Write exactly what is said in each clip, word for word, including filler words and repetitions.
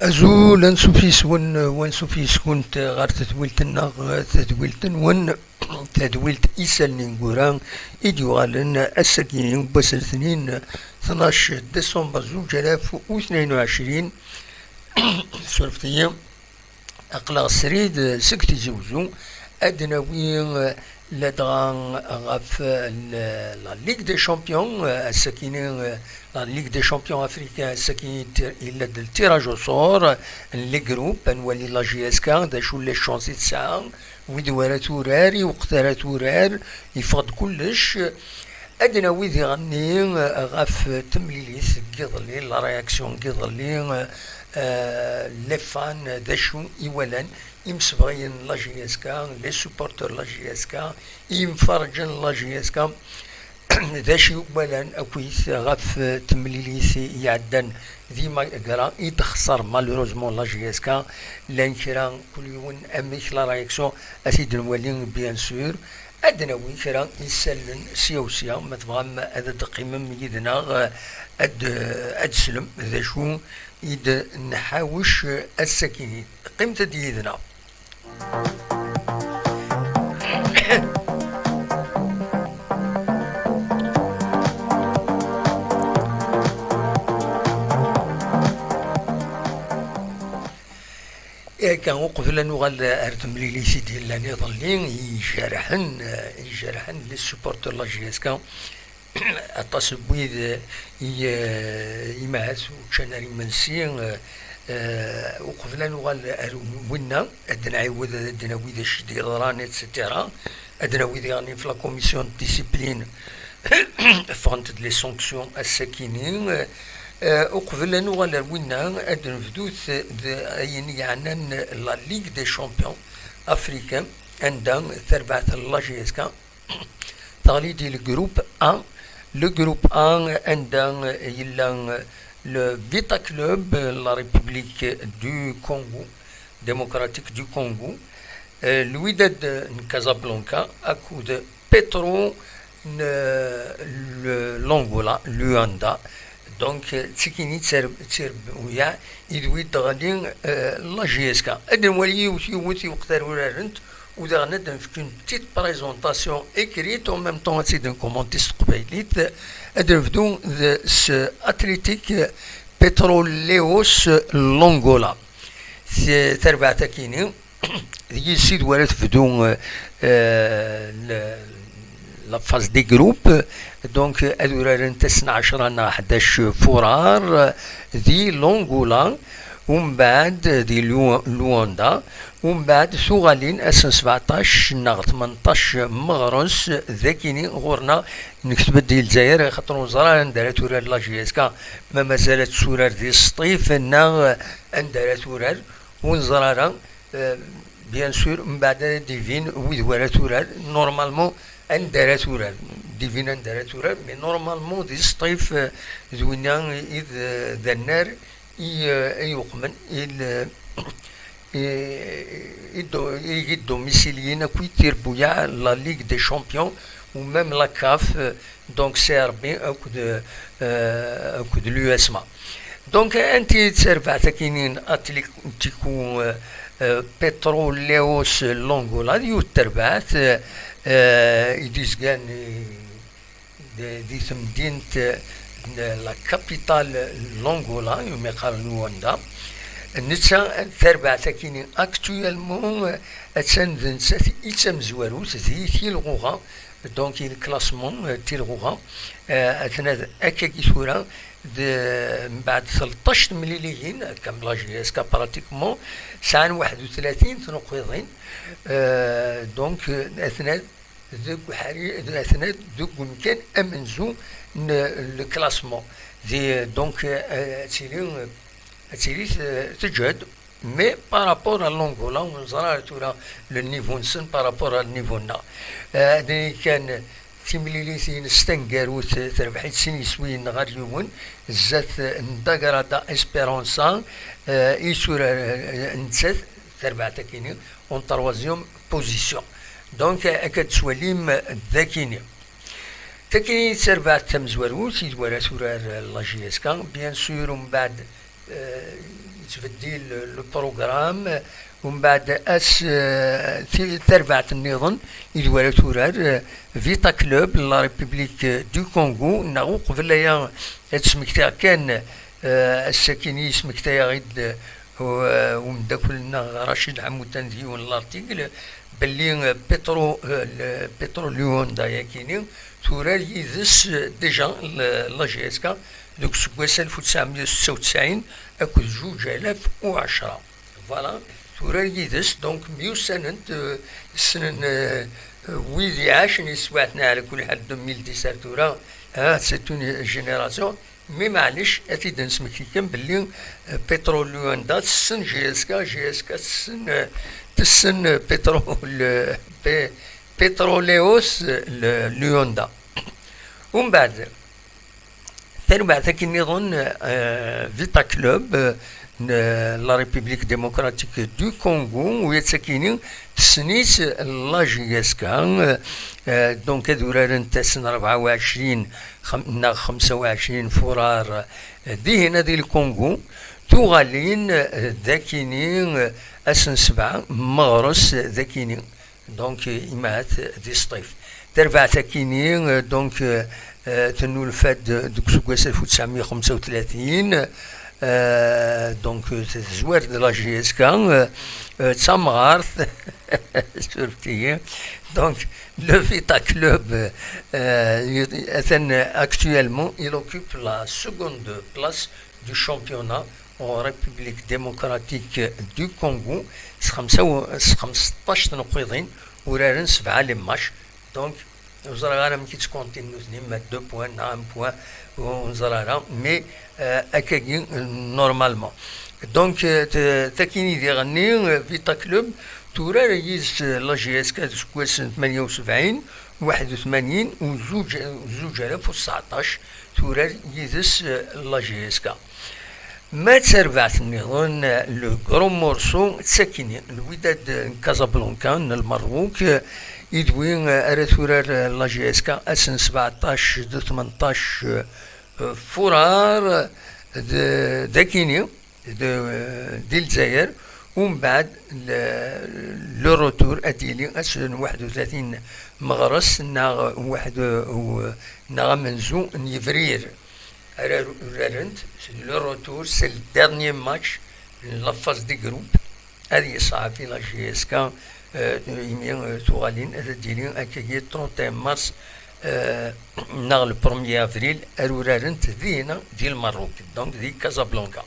Azul, ansuf yes-wen, wansuf yes-kunt ɣer tedwilt-nneɣ, tadwilt-nwen, tadwilt Isallen Ineggura i d-yuɣalen ass-agi n wass n letnin, tnac décembre zuǧ alaf u tnayen u ɛecrin. Surfet-iyi, aql-aɣ srid seg Tizi Uzzu, ad d-nawi ladɣa ɣef l-, la Ligue des Champions, ass-akini, la Ligue des Champions africains, ass-akini tir-, yella-d le tirage au sort n les groupes, ad nwali la J S K d acu n les chances i tesɛa, wid wara turar, i weqt ara turar, yeffeɣ-d kullec. Ad d-nawi diɣenni ɣef temlilit n yiḍelli, la réaction n yiḍelli, euh, les fans, d acu i walan imsebɣiyen n la J S K, les supporters n la J S K, imfarǧen n la J S K, d acu i walan akkit ɣef temlilit iɛeddan di Magra i d-texṣer malheureusement la J S K. Llan kra, kul yiwen amek la réaction, ad t-id-nwali bien sûr. Ad d-nawi kra isallen sya u sya, ma tebɣam ad d-teqqimem yid-neɣ, ad, ad d-teslem d acu i d-nḥawec ass-akini. Qqimet-d yid-neɣ. Akka, uqbel ad nuɣal ar temlilit i d-yellan iḍelli, i ijerḥen, i ijerḥen les supporters n la J S K, aṭas n wid, i, i, imahat ur ččan ara imensi, eh, uqbel ad nuɣal ar winna, ad d-nɛiwed, ad d-nawi d acu i d-yeḍran, et cetera. Ad d-nawi diɣen ɣef la commission de discipline, ffɣent-d les sanctions ass-akini. Eh, uqbel ad nuɣal ar winna, ad d-nebdut d ayen yeɛnan la Ligue des Champions africains, anda tarbaɛt n la J S K teɣli di le groupe A. Le groupe A, anda yella le Vita Club, la République du Congo, démocratique du Congo, eh, le Wydad n Casablanca, akked Petro n, le, l'Angola, Luanda. Donc, d tikini d tir-, d tirbuyaɛ i d wid d-ɣlin, eh, la J S K. Ad nwali yiwet yiwet i weqt ara urarent, u daɣen ad d-nefk une petite présentation écrite, en même temps ad tt-id-nkumanti s teqbaylit. Ad d-nebdu d, s Athletic Petroleos L'Angola. S-, tarbaɛt-akini, d yis-i d wara tebdu, eh, eh, le-, la phase des groupes. Donc, ad urarent ass n ɛecra neɣ ḥdac furar di l'Angola, umbeɛd di Lu-, Luanda, umbeɛd tuɣalin ass n sbeɛṭac neɣ tmenṭac meɣres. D akini ɣur-neɣ, nekteb-d di Lezzayer, axaṭer ur neẓri ara anda ara turar la J S K, ma mazal ad turar di Sṭif neɣ anda ara turar, ur neẓri ara. Euh, bien sûr, mbeɛd ara d-ibin wid wara turar, normalement, anda ara turar, d-ibin anda ara turar, mais normalement, di Sṭif, euh, d winna i d, d annar i, euh, i yuqmen, i l-, i, i do-, i d-domiciliyin akk i tirbuyaɛ, la Ligue des Champions, ou même la CAF, euh, donc C R B akked, euh, akked l'U S M A. Donc, anti d tarbaɛt akini n Atlético, euh, euh, Petroleos L'Angola, d yiwet n terbaɛt, euh, euh, i d-izgan, euh, di, di temdint, euh, n la capitale L'Angola, umi qqaren Luanda. Netta, tarbaɛt akini actuellement, euh, attan d nettat i d tamezwarut di tilɣuɣa, donc i classement, euh, tilɣuɣa, euh, atnad akkagi tura, d, mbeɛd tleṭṭac temliliyin, akka la J S K pratiquement, sɛan waḥed u tlatin tnuqiḍin, euh, donc, euh, atnad deg uḥri-, atnad deg umkan amenzu n le classement. Di, donc, euh, ad tili, ad tili t-, teǧhed. Mais par rapport à l'Angola, ur neẓri ara tura le niveau-nsen par rapport à le niveau-nneɣ. Eh, d ayen kan, timlilit-ines taneggarut, terbeḥ-itt sin yiswiyen ɣer yiwen, zdat n Dagrada Esperança, eh, i tura, eh, nettat, tarbaɛt akini, en troisième position. Donc, eh, akka d-tettwalim d akini. Takini d tarbaɛt tamezwarut, i d wara turar, eh, la J S K, bien sûr, umbeɛd, euh, Yettbeddil le programme, umbeɛd ass, eh, ti-, tarbaɛt nniḍen i d wara turar, eh, Vita Club, la République du Congo, neɣ uqbel aya ad smektiɣ kan, eh, ass-akini yesmektayeɣ-id, eh, u-, eh, umeddakel-nneɣ Racid Ḥamutan d yiwen n l'article, belli, eh, Petro, eh, le-, Petro Luanda yakini, turar yid-s, eh, déjà le-, la J S K deg useggas alef u tesɛemya u setta u tesɛin akked zuǧ alaf u ɛecṛa. Voilà, turar yid-s, donc myussanent, eh, ssnen, eh, eh, wid iɛacen yeswiɛten ɛla kulli ḥal deux mille dix ar tura, ah, c'est une génération. Mais maɛlic, ad t-id-nesmekti kan belli, eh, Petro Luanda tessen J S K, J S K tessen, eh, tessen, eh, Petro, le, Pe-, Petroleos, eh, le, Luanda. Umbeɛd, tarbaɛt akkin nniḍen, eh, Vita Club, eh, n, eh, la République Démocratique du Congo, u yatt-akini tessen-itt la J S K, eh, eh, donc ad urarent ass n rebɛa u ɛecrin xam-, neɣ xemsa u ɛecrin furar, eh, dihin di Lkungu, tuɣalin, eh, d akini, eh, ass n sebɛa meɣres d akini. Donc, eh, imahat di Sṭif. Tarbaɛt akini, eh, donc, eh, eh, tennulfa-d deg useggas alef u tesɛemya u xemsa u tlatin, eh, donc, eh, tezwar-d la J S K, eh, eh, d tamɣart, surfet-iyi. Donc, le Vita Club, eh, eh, atan actuellement, il occupe la seconde place du championnat en République démocratique du Congo, s xemsa u, s xemseṭṭac tneqqiḍin, uraren sebɛa les matchs. Donc, ur ẓriɣ ara amek i ttkontin nutni, ma deux points neɣ un point, ur neẓri ara, mais, euh, akkagi, euh, normalement. Donc, euh, t-, takini diɣenni, euh, Vita Club, turar yid-s, euh, la J S K deg useggas n tmanya u sebɛin, waḥed u tmanyin, u zuǧ, zuǧ alaf u tseɛṭac, turar yid-s, euh, la J S K. Ma d tarbaɛt nniḍen, le gros morceau d takini, Lwidad n Casablanca n Lmerruk, i d wi ara turar la J S K ass n sbeɛṭac d tmenṭac, eh, furar d, d akini, d, di Lezzayer, umbeɛd le, le retour ad d-yili ass n waḥed u tlatin meɣres neɣ waḥed u, neɣ amenzu n yebrir. Ara urarent, c'est le retour, c'est le dernier match n la phase des groupes. Ad yeṣɛeb i la J S K, euh, imi, euh, tuɣalin, ad d-tili akkagi trente et un mars, euh, neɣ le premier avril, ar urarent dinna, di Lmerruk, donc di Casablanca.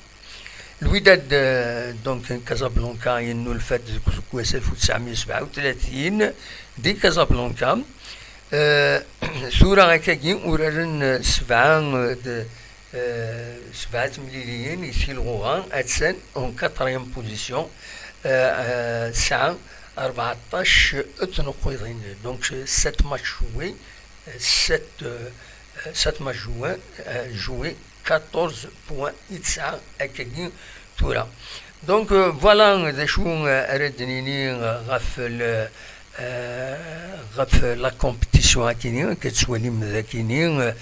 Lwidad, euh, donc, Casablanca, yennulfa-d deg useggas alef u tesɛemya u sebɛa u tlatin, di Casablanca. Euh, tura akkagi, uraren, euh, sebɛa, euh, d, euh, sebɛa temliliyin i tilɣuɣa, attan en quatrième position, euh, euh, tesɛa rbeɛṭac tneqqiḍin. Donc, sept matchs joués, euh, sept, euh, sept matchs joués, euh, joués, quatorze points i tesɛa akkagi tura. Donc, euh, voilà d acu, euh, ara d-nini, euh, ɣef le, euh, ɣef la compétition akini, akka tettwalim d akini, euh,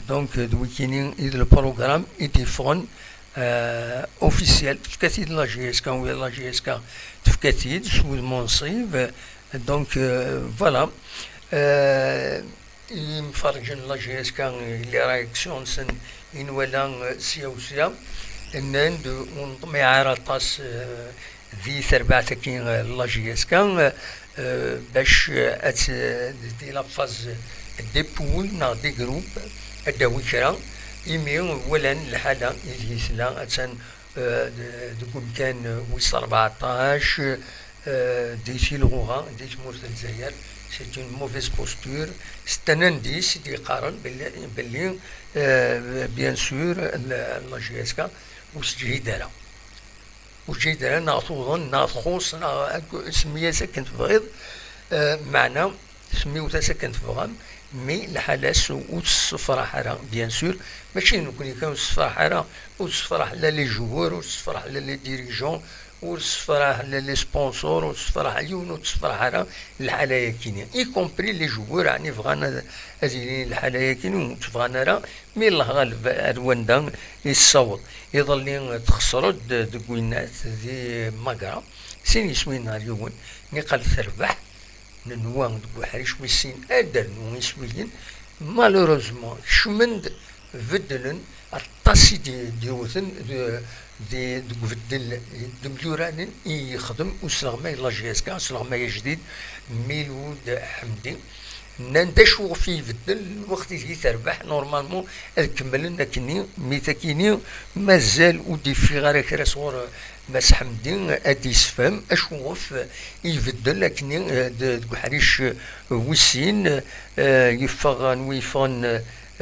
donc, d wikini i d le programme i d-yeffɣen, euh, officiel, tefka-t-id la J S K, ou la J S K tefka-t-id s wudem unṣib, donc, euh, voilà. Euh, Imferrǧen n la J S K, les réactions-nsen i nwala, eh, sya u sya, nnan-d ur neṭmiɛ ara aṭas, eh, di terbaɛt-agi, eh, n la J S K, eh, bac, eh, ad t-, di la phase des poules neɣ des groupes, ad d-tawi kra, imi walan lḥala ideg i tella, attan, eh, d-, deg umkan, eh, wis rbeɛṭac, eh, di tilɣuɣa, di tmurt n Lezzayer, c'est une mauvaise posture. C'est un indice i d-yeqqaren belli, belli, eh, bien sûr, la, la J S K ur teǧhid ara. Ur teǧhid ara, neɣ tuḍen, neɣ txuṣṣ, neɣ ak-, semmi-yas akken tebɣiḍ, eh, meɛna semmiwet-as akken tebɣam, mi lḥala-s ur tessefraḥ ara, bien sûr, mačči d nekkni kan ur tessefraḥ ara, ur tessefraḥ la les joueurs, ur tessefraḥ la les dirigeants, ur sefraḥ les sponsors, ur sefraḥ yiwen, ur tessefraḥ ara lḥala-yakini, y compris les joueurs, ɛni bɣan ad, ad ilin lḥala-yakini, ur tt-bɣan ara, mi Allah ɣaleb ar wanda i tessaweḍ. Iḍelli texṣer-d deg winnat di Magra, sin yiswiyen ɣer yiwen, niqal terbeḥ, nenwa deg uḥric wis sin ad d-rnu iswiyen, malheureusement kecmen-d, beddlen, aṭas i d-, d-yewten d-, di-, deg ubeddel, d imyuraren i yexdem usleɣmay n la J S K, usleɣmay ajdid, Miloud Ḥemdi. Nnan-d acu ɣef i ibeddel, lweqt ideg i terbeḥ, normalement ad kemmlen akkenni, mi takini mazal ur d-iffiɣ ara kra sɣur Mass Ḥemdi ad d-yessefhem acu ɣef i ibeddel akkenni, eh, d-, deg uḥric, eh, wis sin, eh, yeffeɣ, anwi yeffɣen,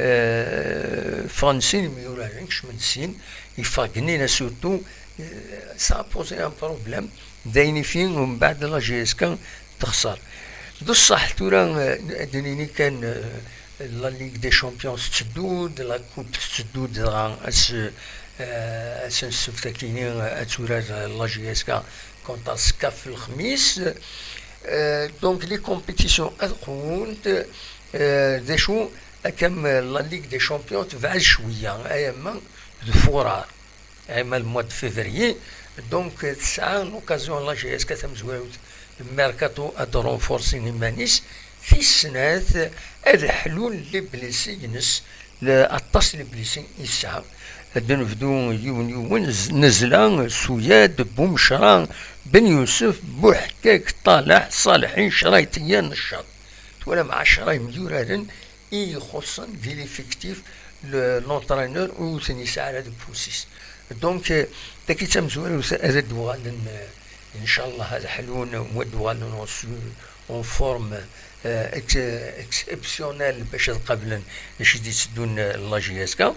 eh, ffɣen sin imyuraren, kecmen sin, yeffeɣ Gnina surtout, eh, ça a posé un problème, d ayen ifi, umbeɛd la J S K texṣer. D ṣṣeḥ tura, eh, ad d-nini kan, eh, la Ligue des Champions tetteddu-d, la Coupe tetteddu-d, dɣa ass, eh, ass n ssebt akini, eh, ad turar, eh, la J S K contre S K F lexmis. Eh, donc les compétitions ad qwunt, eh, d acu, akkam, eh, la Ligue des Champions tebɛed cwiya, ayama d furar. Ayama le mois de février, donc, eh, tesɛa l'occasion la J S K tamezwarut mercato ad renforcer iman-is, tis snat ad ḥlun les blessés-ines, le-, aṭas les blessés i tesɛa. Ad d-nebdu yiwen yiwen, z-, Nezla, Suyad, Bumecra, Ben Yusef, Buḥkak, Ṭalaḥ, Ṣalḥi, Craytiya, Neccaḍ. Twalam ɛecra imyuraren i ixuṣṣen di l'effectif, le-, l'entraîneur ur ten-yesɛi ara deg ufus-is. Donc, euh, tagi d tamezwarut ad d-uɣalen, euh, inchallah ad ḥlun, u ad d-uɣalen en su-, en forme, euh, ex-, exceptionnelle bac ad qablen acu i d-itteddun, euh, la J S K.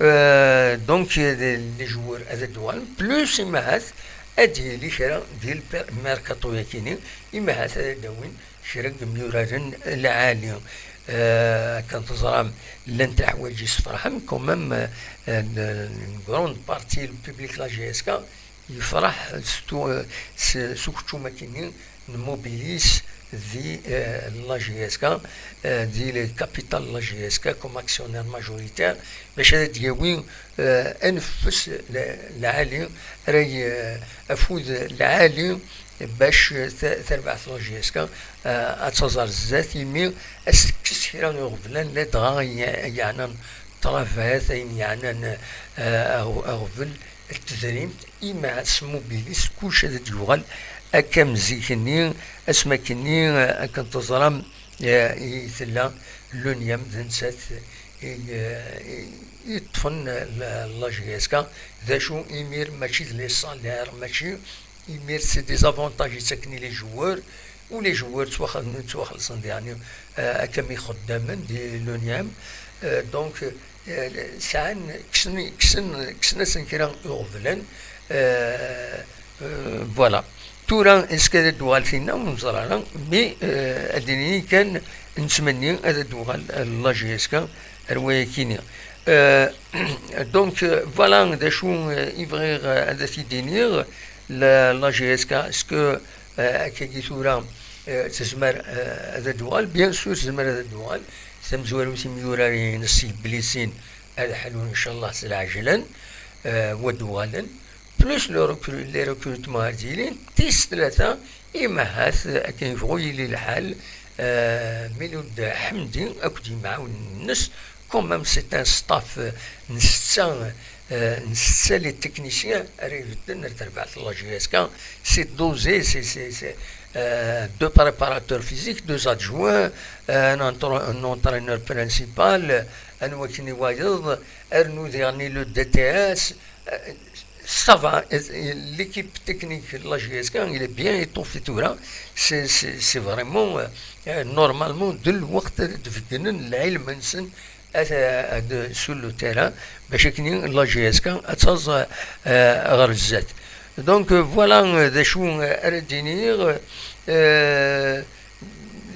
Euh, donc, euh, les joueurs ad d-uɣalen, plus imahat ad d-yili kra di lper-, mercato-yakini, imahat ad d-awin kra n yimyuraren lɛali. Euh, akken teẓram, llant leḥwayeǧ yessefraḥen, quand même, euh, une grande partie le public la J S K yefreḥ s tu-, s, s ukeččum akini n Mobilis di, euh, la J S K, euh, di le capital la J S K comme actionnaire majoritaire, bac ad d-yawi, euh, aneffes l-, lɛali, ara y-, afud lɛali, bac ta-, tarbaɛt la J S K, euh, ad taẓ ar zdat, imi ad s-tekkes kra n uɣeblan, ladɣa ay-, ay yeɛnan ṭṭrabat, ayen yeɛnan, euh, aɣ-, aɣbel n tedrimt, imahat s Mobilis, kullec ad d-yuɣal akka am zik-nni, asmi akkenni, euh, akken teẓram, euh, i tella l'ONIAM, d nettat i, euh, i, i yeṭṭfen la, la J S K. D acu, imir mačči d les salaires, mačči imir c'est des avantages i ttaken i les joueurs, u les joueurs ttwax-, ttwaxellṣen diɣen, euh, akka am ixeddamen di l'ONIAM. Euh, donc, euh, sɛan, kksen, kksen, kksen-asen kra n uɣeblan, euh, euh, voilà. Tura, est-ce que ad d-tuɣal tinna? Ur neẓri ara, mais, euh, ad d-nini kan nettmenni ad d-tuɣal, euh, la J S K ar wayakini. Euh, donc, euh, voilà d acu, euh, i bɣiɣ, euh, ad t-id-iniɣ, la, la J S K, est-ce que, euh, akkagi tura, euh, tezmer, euh, ad d-tuɣal? Bien sûr, tezmer ad d-tuɣal. Tamezwarut, imyuraren-ines yebli sin ad ḥlun, inchallah, s lɛejlan, euh, wa d-uɣalen. Plus le recru-, les recrutements ar d-yilin, tis tlata, imahat, akken yebɣu yili lḥal, euh, Miloud Ḥemdi akked yimɛawnen-nnes, quand même c'est un staff, euh, n setta, euh, n setta les techniciens ara ibedden ar terbaɛt n la J S K, c'est dosé, c'est, c'est, c'est, euh, deux préparateurs physiques, deux adjoints, euh, un entra-, un entraîneur principal, euh, anwa akken i wayeḍ, arnu diɣen le D T S, euh, Ça va, euh, l'équipe technique de la J S K, il est bien étoffé tura. C'est, c'est, c'est vraiment, euh, euh, normalement, d lweqt ad d-beggnen lɛilm-nsen, ad, ad, sur le terrain, bac akken la J S K ad taẓ, euh, ɣer zdat. Donc, euh, voilà, euh, d acu, euh, ara d-iniɣ, euh,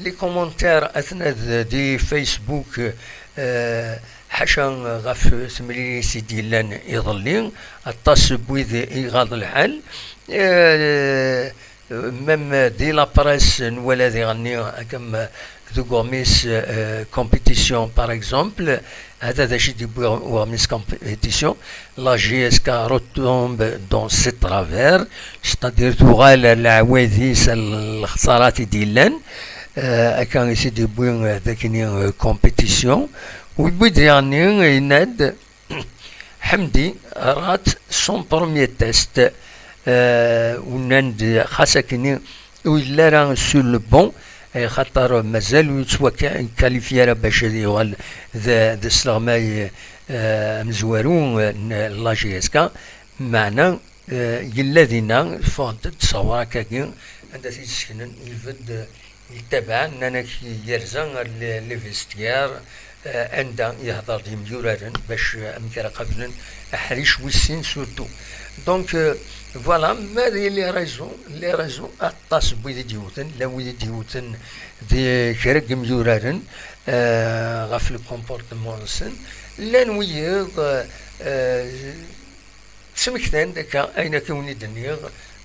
les commentaires atna d-, di Facebook, euh, ḥaca ɣef temlilit i d-yellan iḍelli, aṭas n wid i iɣaḍ lḥal, Euh, même di la presse, nwala diɣenni, comme deg uɣmis, euh, compétition, par exemple, hata d acu i d-yewwi uɣmis compétition, la J S K retombe dans ses travers, c'est-à-dire tuɣal leɛwayed-is, lexsarat i d-yellan, euh, akka i s-id-yewwi, euh, d akkenni, euh, compétition, u yewwi-d diɣenni, yenna-d, Ḥemdi rate son premier test, euh, u nnan-d xas akkenni ur yelli ara sur le banc, eh, xaṭer mazal ur yettwakalifyi ara bac ad yuɣal d, d asleɣmay, eh, amezwaru, eh, n la J S K, meɛna, eh, yella dinna, ffɣent-d seg uwrak-agi anda t-id-seknen, yebded, Yettabaɛen, nnan-ak yerza ar les, les vestiaires, euh, anda yehder d yemyuraren bac, euh, amek ara qablen aḥric wis sin surtout. Donc, euh, voilà, ma d les raisons, les raisons, aṭas n wid i d-yewten, llan wid i d-yewten di kra n yemyuraren, euh, ɣef le comportement-nsen, llan wiyiḍ, euh, euh, Smektan-d akka ayen akka wen-id-nniɣ,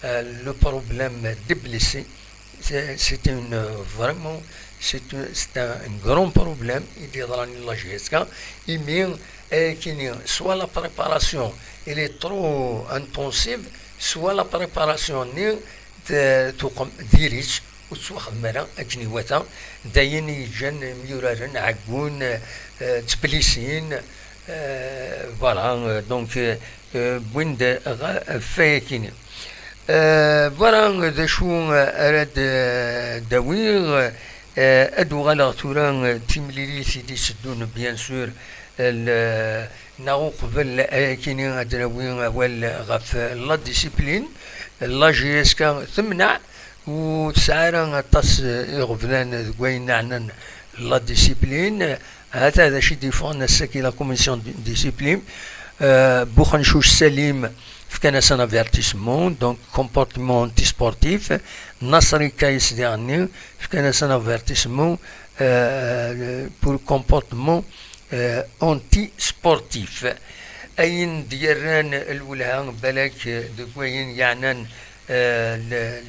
euh, le problème des blessés, c'est, c'est une, euh, vraiment, c'est un, c'est un grand problème i d-yeḍran i la J S K, imi, euh, kini, soit la préparation, elle est trop intensive, soit la préparation-nni t-, tuqem diri-tt, ur tettwaxdem ara akken iwata, d ayen i yeǧǧan imyuraren ɛeggun, euh, ttblisin, euh, voilà, euh, donc, euh, euh, wwin-d ɣef wayakini. Euh, voilà d acu, euh, ara d-, d-awiɣ. Euh, ad uɣaleɣ tura, euh, timlilit i d-iteddun, bien sûr, euh, le-, neɣ uqbel ayakini ad d-nawi awal ɣef la discipline. La J S K temneɛ, ur tesɛi ara aṭas, euh, iɣeblan deg wayen yeɛnan la discipline. Hata d acu i d-yeffɣen ass-agi la commission de discipline. Euh, Buxencuc Salim fkan-as un avertissement, donc comportement antisportif. Nasri Kayes diɣenni fkan-as un avertissement, euh, pour comportement, euh, antisportif. Ayen d-yerran lwelha balak deg wayen yeɛnan, euh, le-,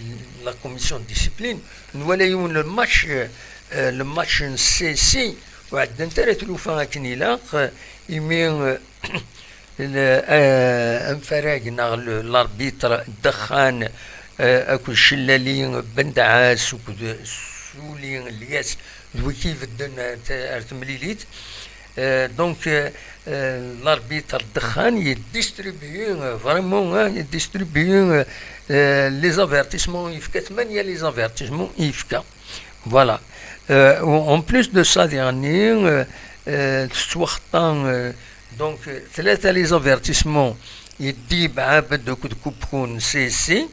la commission de discipline, nwala yiwen le match, euh, le match n C C, ur ɛeddant ara tlufa akken ilaq, euh, imi, euh, le-, euh, amfarag neɣ le-, l'arbitre Ddexxan, euh, akked Cellali Bendɛas akked Suli Lyas d wi k-ibedden ar t-, ar temlilit. Euh, donc, euh, euh, l'arbitre Ddexxan yeddistribue, euh, vraiment, hein, yeddistribue, euh, euh, les avertissements, yefka tmanya les avertissements, yefka. Voilà. Euh, en plus de ça, diɣenni, euh, euh, tettwaxeṭṭa, euh, donc, euh, tlata les avertissements, i Dib Abed akked Kupkun C S C,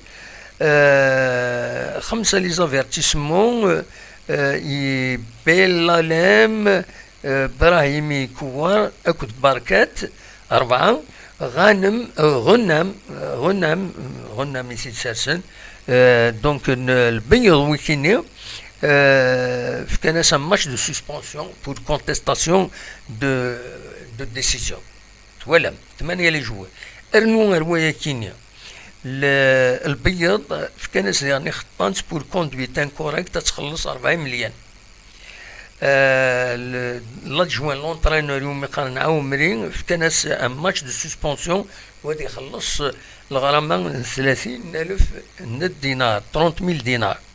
euh, xemsa les avertissements, euh, euh, i Belalem, euh, Brahimi Kouar akked Barkat, rebɛa, Ghanem, euh, Ghunnam, euh, Ghunnam, Ghunnam i t-id-sersen, euh, donc, n-, Lbeyyeḍ wikini, euh, fkan-as un match de suspension pour contestation de, de décision. Twalam, tmanya les joueurs. Rnu ar wayakini. Le-, Lbeyyeḍ fkan-as diɣen ixeṭṭan pour conduite incorrecte ad txelleṣ rebɛa imelyan. Euh, le-, l'adjoint l'entraîneur iwumi qqaren Aoumri fkan-as un match de suspension u ad ixelleṣ leɣrama n tlatin alef n dinar, trente mille dinars.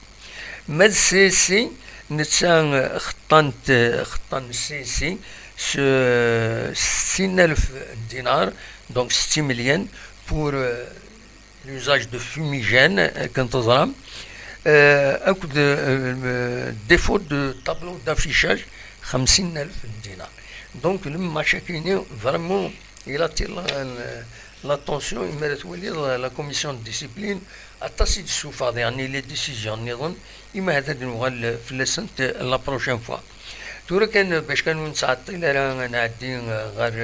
Ma d C S C, netta, euh, xeṭṭan-t, euh, xeṭṭan C S C s, euh, settin alef dinar, donc setta imelyan, pour, euh, l'usage de fumigène, euh, akken teẓram, euh, akked, euh, euh, défaut de tableau d'affichage, xemsin alef dinar. Donc, le match-agi, vraiment, il attire la, l'attention, imi ara twaliḍ la commission de discipline, aṭas i d-tessuffeɣ diɣen les décisions nniḍen, imi ad d-nuɣal fell-asent la prochaine fois. Tura kan, bac kan ur nettɛeṭṭil ara, ad nɛeddi ɣer,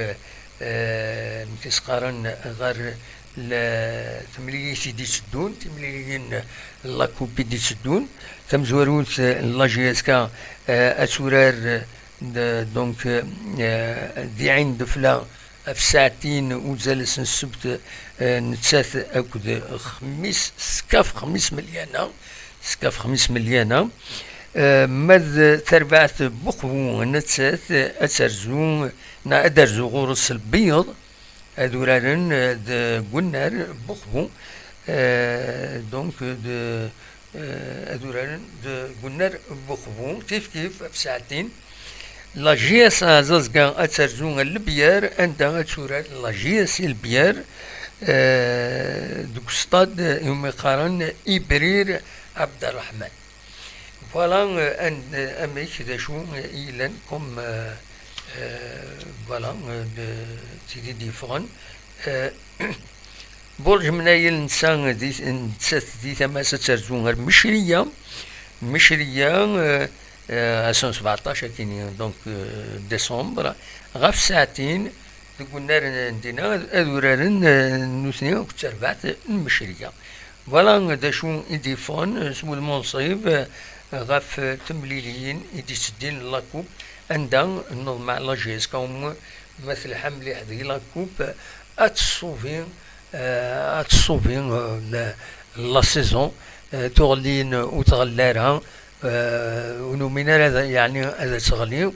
eh, amek i s-qqaren, ɣer la, temlilit i d-itteddun, timliliyin n la coupe i d-itteddun, tamezwarut n la J S K, eh, ad turar, eh, donc, eh, di Ɛin Defla, ɣef saɛtin uzal ass n ssebt, eh, nettat akked xemmis, skaf xemmis melyana, skaf xemmis melyana. Eh, ma d tarbaɛt n Buqbu, nettat, eh, ad terzu, neɣ ad terzu ɣur-s lbeyyeḍ, ad uraren, eh, deg unnar n Buqbu. Eh, donc, de, eh, ad uraren deg unnar n Buqbu, kif kif ɣef saɛtin. La J S A Zaẓga ad terzu ɣer Lebyar, anda ad turar la J S I Lebyar, eh, deg ustad iwumi qqaren Ibrir Abderrahman. Voilà, euh, and, euh, amek, d acu i yellan comme, euh, euh, voilà, euh, d tidi d-yeffɣen. Euh, Burǧ Mnayel netta di, nettat di tama-s ad terzu ɣer Mecria. Mecria, euh, euh, ass n sbeɛṭac akkin, donc, euh, décembre, ɣef saɛtin, deg unnar n dinna, ad uraren, euh, nutni akked terbaɛt n Mecria. Voilà d acu i d-yeffɣen s wudem unṣib ɣef temliliyin i d-itteddin la coupe, anda neḍmeɛ la J S K, ma telḥa mliḥ deg la coupe, ad tṣubi, eh, ad tṣubi, eh, la, la saison, eh, tuɣlin ur tɣelli ara, eh, ur numin ara ad, yeɛni ad teɣli.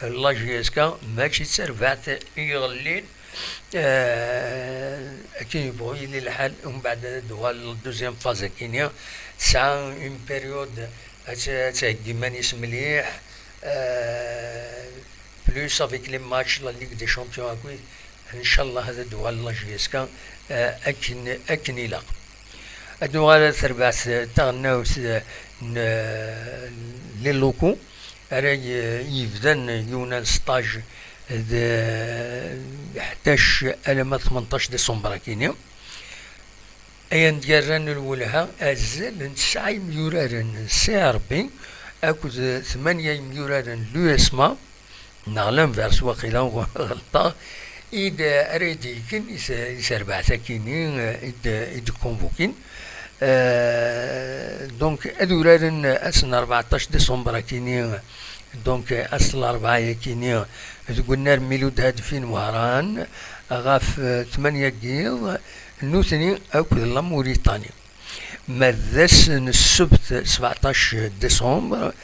La J S K mačči d tarbaɛt i iɣellin. Eh, akken yebɣu yili lḥal, umbeɛd ad d-tuɣal deuxième phase akkin-nni. Tesɛa une période ad t-, ad theggi iman-is mliḥ. Eh, plus avec les matchs, la Ligue des Champions, akk, ncallah ad d-tuɣal la J S K, eh, akken, akken ilaq. Ad d-tuɣal ad terbeḥ s taɣennawt, eh, n, eh, les locaux. Ara y-, yebdan yiwen n stage d ḥdac alamma d tmenṭac décembre akkin-nni. Ayen d-yerran lwelha, azal n tesɛa imyuraren n C R B akked tmanya imyuraren n l'U S M A, neɣ l'inverse waqila, ɣelṭeɣ, i d-, ara d-yekkin i s-, i terbaɛt akkin-nni, i d-, i d-convoquin. Euh, donc, ad uraren ass n rbeɛṭac décembre akkin-nni, donc, ass n larebɛa akkin-nni, deg unnar Miloud Hadfin Wehran, ɣef, euh, tmanya n yiḍ, nutni akked la Mauritanie. Ma d ass n ssebt sbeɛṭac décembre,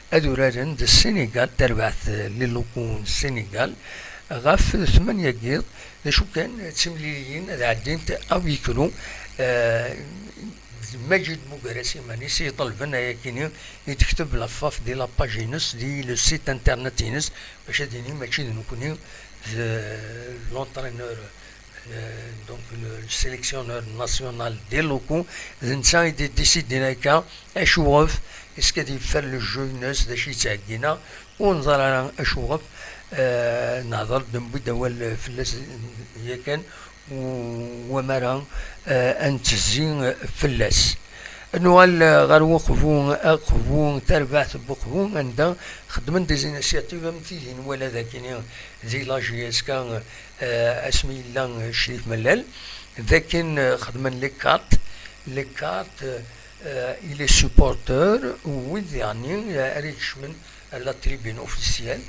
ad uraren d Sénégal, tarbaɛt n les locaux n Sénégal, ɣef tmanya n yiḍ. D acu kan, d timliliyin ad ɛeddint à huis clos. Eh, d Maǧid Mugaras iman-is i iṭelben ayakini, i d-tekteb la F A F di la page-ines, di le site internet-ines, bac ad yini mačči d nekni, d l'entraîneur, eh, donc le sélectionneur national des locaux, d netta i d-décidin akka, acuɣef, est-ce que ad yeffer le jeu-ines, d acu yettɛeggin-aɣ, ur neẓri ara acuɣef. Eh, nehḍer-d, newwi-d awal fell-as yakan, u-, wamara, eh, ad nettezzi fell-as. Ad nuɣal, eh, ɣer Uqbu, Aqbu, tarbaɛt n Uqbu, anda xeddmen des initiatives am tidi nwala dagi di la J S K, eh, asmi yella, eh, Crif Mellal, d akken, eh, xedmen les cartes, les cartes, eh, i les supporteurs, u wid yeɛni, eh, ara ikecmen la tribune officielle.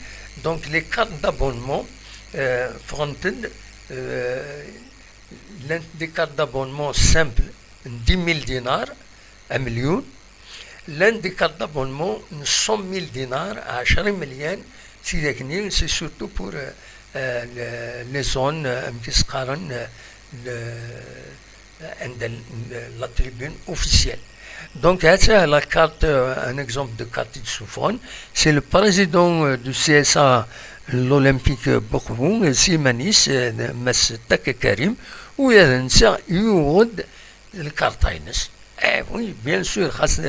Donc, les cartes d'abonnement, euh, ffɣent-d, euh, llant des cartes d'abonnement simples n dix mille dinars, un million. Llant des cartes d'abonnement n cent mille dinars, ɛecra imelyan, tidak-nni, c'est surtout pour, euh, euh, le-, les zones, euh, amek i s-qqaren, euh, le-, anda l-, la tribune officielle. Donc, هذا la carte, euh, un exemple de carte i d-ssufɣen. C'est le président, euh, du C S A, l'Olympique Bourbourg, euh, s yiman-is, euh, Mass Taka Karim, u d netta yuɣ-d lkarṭa-ines. Eh oui, bien sûr, xas,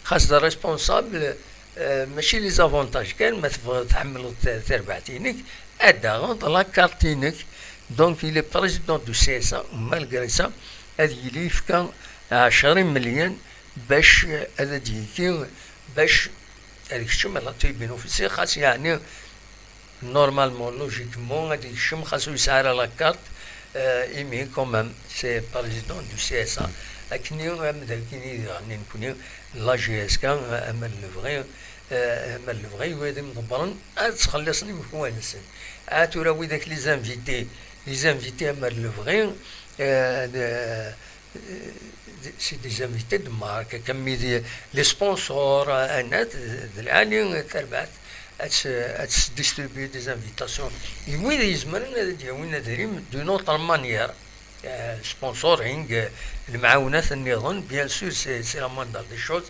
xas d responsable, euh, mačči les avantages kan, ma tebɣiḍ tḥemmleḍ ta-, tarbaɛt-inek, ad d-taɣeḍ la carte-inek. Donc, il est président du C S A, malgré ça, ad yili yefka ɛecra imelyan bac, eh, ad d-yekki, bac ad keččem la tribune officielle, xas yeɛni, normalement, logiquement, ad yekcem, xas ur yesɛi ara la carte, eh, imi, quand même, c'est président du C S A. Akken-nni, am d akken i d-ɣenni nekni, la J S K, eh, amer lebɣi, eh, amer lebɣi, wid imḍebbren, ad ttxelliṣen imekwan-nsen. Ah, tura widak les invités, Les invités, amar lebɣi, euh, de- c'est des invités de marque, comme les sponsors, euh, anat, d lɛali tarbaɛt, ad s- ad s-distribuer des invitations i wid yezemren ad d-yawin adrim d'une autre manière. Euh, sponsoring, euh, lemɛawnat nniḍen, bien sûr, c'est c'est la moindre des choses.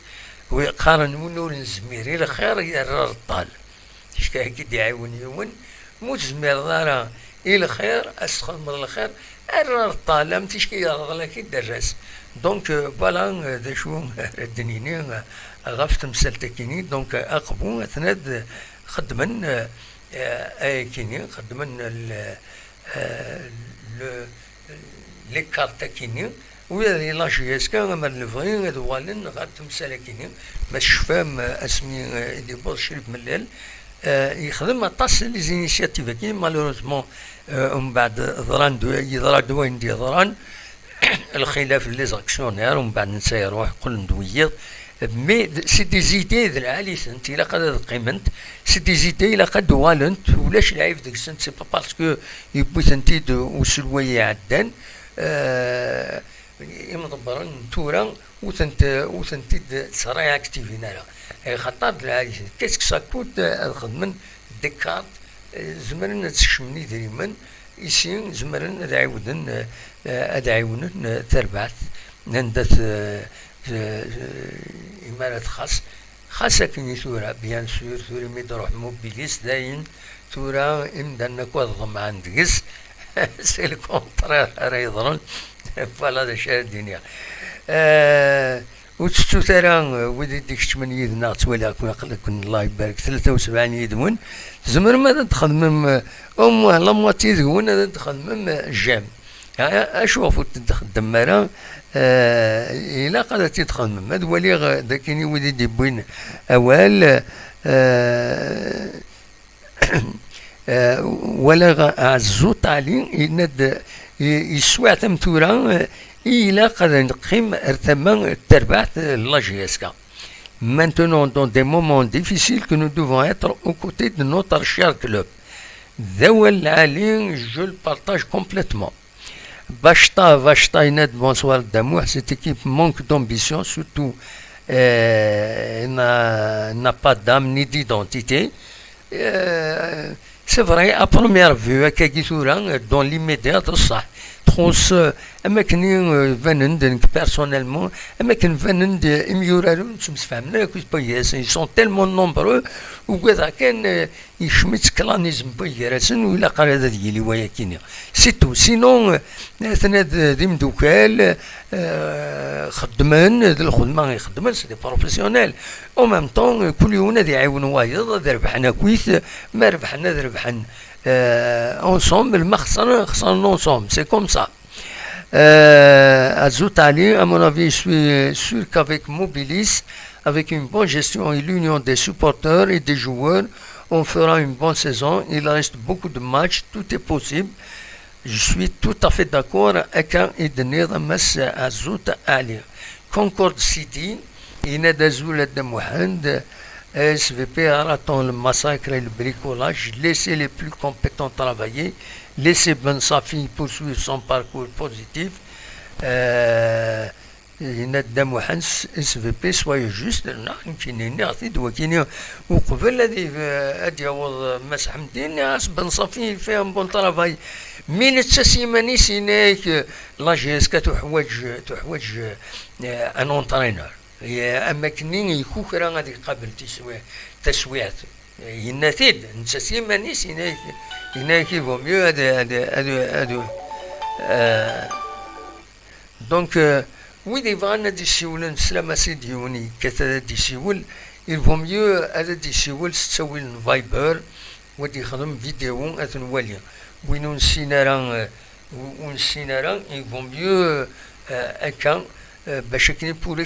Wi qqaren, win ur nezmir i lxir yerra reṭṭal. Ticki ad k-id-iɛiwen yiwen, ma ur tezmireḍ ara i lxir, ad s-txedmeḍ lxir, err ar ṭṭal, am ticki yerḍel-ak-id, err-as. Donc, euh, voilà, euh, d acu ara d-nini, euh, ɣef temsalt-akini. Donc, euh, Aqbu atnad xeddmen, euh, euh, ayakini, xeddmen le, euh, le, les cartes-akini, u di la J S K, amar lebɣi ad uɣalen ɣer temsal-akini. Ma tecfam, eh, asmi, eh, i d-yewweḍ Crif Mellal, eh, yexdem aṭas les initiatives-agi. Malheureusement, eh, umbeɛd ḍran-d, yeḍra-d wayen d-yeḍran, lxilaf n les actionnaires, umbeɛd netta iruḥ, qqlen-d wiyiḍ. Mais d- c'est des idées d lɛali-tent, ilaq ad, ad qqiment. C'est des idées, ilaq ad d-uɣalent, ulac lɛib deg-sent, c'est pas parce que yewwi-tent-id uselway iɛeddan. Euh, imḍebbren n tura ur tent-, ur tent-id-ttréactiven ara. Axaṭer d lɛali-tent. Qu'est-ce que ça coûte, euh, ad xedmen des cartes, euh, zemren ad skecmen idrimen, ici zemren ad ɛiwden, euh, ad ɛiwnen, euh, tarbaɛt anda t-, t-, t-, imi ara txaṣ. Xas akken i tura, bien sûr, tura imi d-ruḥ Mobilis, dayen, tura imdanen akk ad ḍemɛen deg-s, c'est le contraire ara yeḍrun. Voilà d acu ara d-iniɣ. Euh, ur tettut ara, euh, wid i d-ikeččmen yid-neɣ, ttwaliɣ-ken aql-iken, Allah ibarek, tlata u sebɛin yid-wen. Tzemrem ad d-txedmem, euh, au moins la moitié deg-wen ad d-txedmem, euh, j'aime. A- a- Acu ɣef ur t-txeddmem ara? Eh, ilaq ad t-id-txedmem. Ad waliɣ, eh, d akini wid i d-iwwin awal, eh, eh, walaɣ Ɛezzu Ṭali yenna-d, i- yeswiɛtem tura, eh, i ilaq ad neqqim ar tama n terbaɛt, eh, n la J S K. Maintenant, dans des moments difficiles, que nous devons être aux côtés de notre cher club. D awal lɛali, je le partage complètement. Bachta, Bachta, Ined, bonsoir Damouh. Cette équipe manque d'ambition, surtout, euh, n'a n'a pas d'âme ni d'identité. Euh, c'est vrai, à première vue, akkagi tura, dans l'immédiat, d ṣṣeḥ. Txuṣṣ, euh, am akken i, euh, banen-d, nekk personnellement, am akken banen-d, euh, imyuraren ur ttemsefhamen ara akked Payas. Ils sont tellement nombreux, ugadeɣ kan, euh, yekcem-itt klanism n gar-asen, ur ilaq ara ad yili wayakini. C'est tout. Sinon, euh, atna d d imdukal, euh, xeddmen, d lxedma i xeddmen, c'est des professionnels. En même temps, euh, kul yiwen ad iɛiwen wayeḍ, ad rebḥen akkit, ma rebḥen ad rebḥen, euh, ensemble, ma xesren, xesren ensemble. C'est comme ça. Euh, Azut Ali, à mon avis, je suis sûr qu'avec Mobilis, avec une bonne gestion et l'union des supporters et des joueurs, on fera une bonne saison. Il reste beaucoup de matchs, tout est possible. Je suis tout à fait d'accord. Akka i d-tenniḍ a Mass Azut Ali. Concorde City, yenna-d azul a Dda Muḥend. S V P arrêtons le massacre et le bricolage. Laissez les plus compétents travailler. Laissez Ben Safi poursuivre son parcours positif. Euh, Yenna-d Dda Muḥend, S V P, soyez juste, neɣ nekkini nniɣ-t-id wakini uqbel ad i- ad d-yaweḍ Mass Ḥemdi, nniɣ-as Ben Safi fait un bon travail. Mi netta s yiman-is yenna-ak, la J S K tuḥwaǧ, tuḥwaǧ, euh, un entraîneur. Am akken-nni ikukra ad iqabel tiswi- taswiɛt. Yenna-t-id, netta s yiman-is yenna-ak, yenna-ak, il vaut mieux ad, ad, ad, ad, euh, Donc, euh, wid yebɣan ad d-isiwlen, s lama s-id yiwen yekkat ad d-isiwel, il vaut mieux ad d-isiwel s ttawil n Viber, wa d-yexdem vidéo ad t-nwali. Win ur nessin ara, euh, ur nessin ara, il vaut mieux, euh, akka, euh, bac akken pour,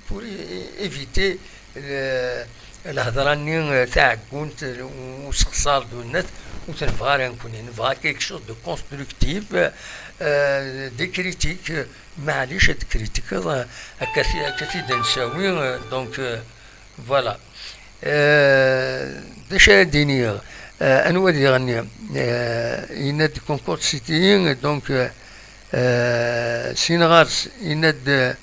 pour éviter, euh, lhedra-nni, euh, taɛeggunt, euh, u-, usexṣar d unat, ur t-nebɣa ara nekkni. Nebɣa quelque chose de constructif, euh, des critiques, euh, maɛlic ad kritikiḍ, euh, akka ti-, akka t-id-nsawi, euh, donc, euh, voilà. Euh, d acu ara d-iniɣ? Euh, anwa diɣen, euh, yenna-d Concours City, donc, euh, euh, sin ɣer-s, yenna-d, euh,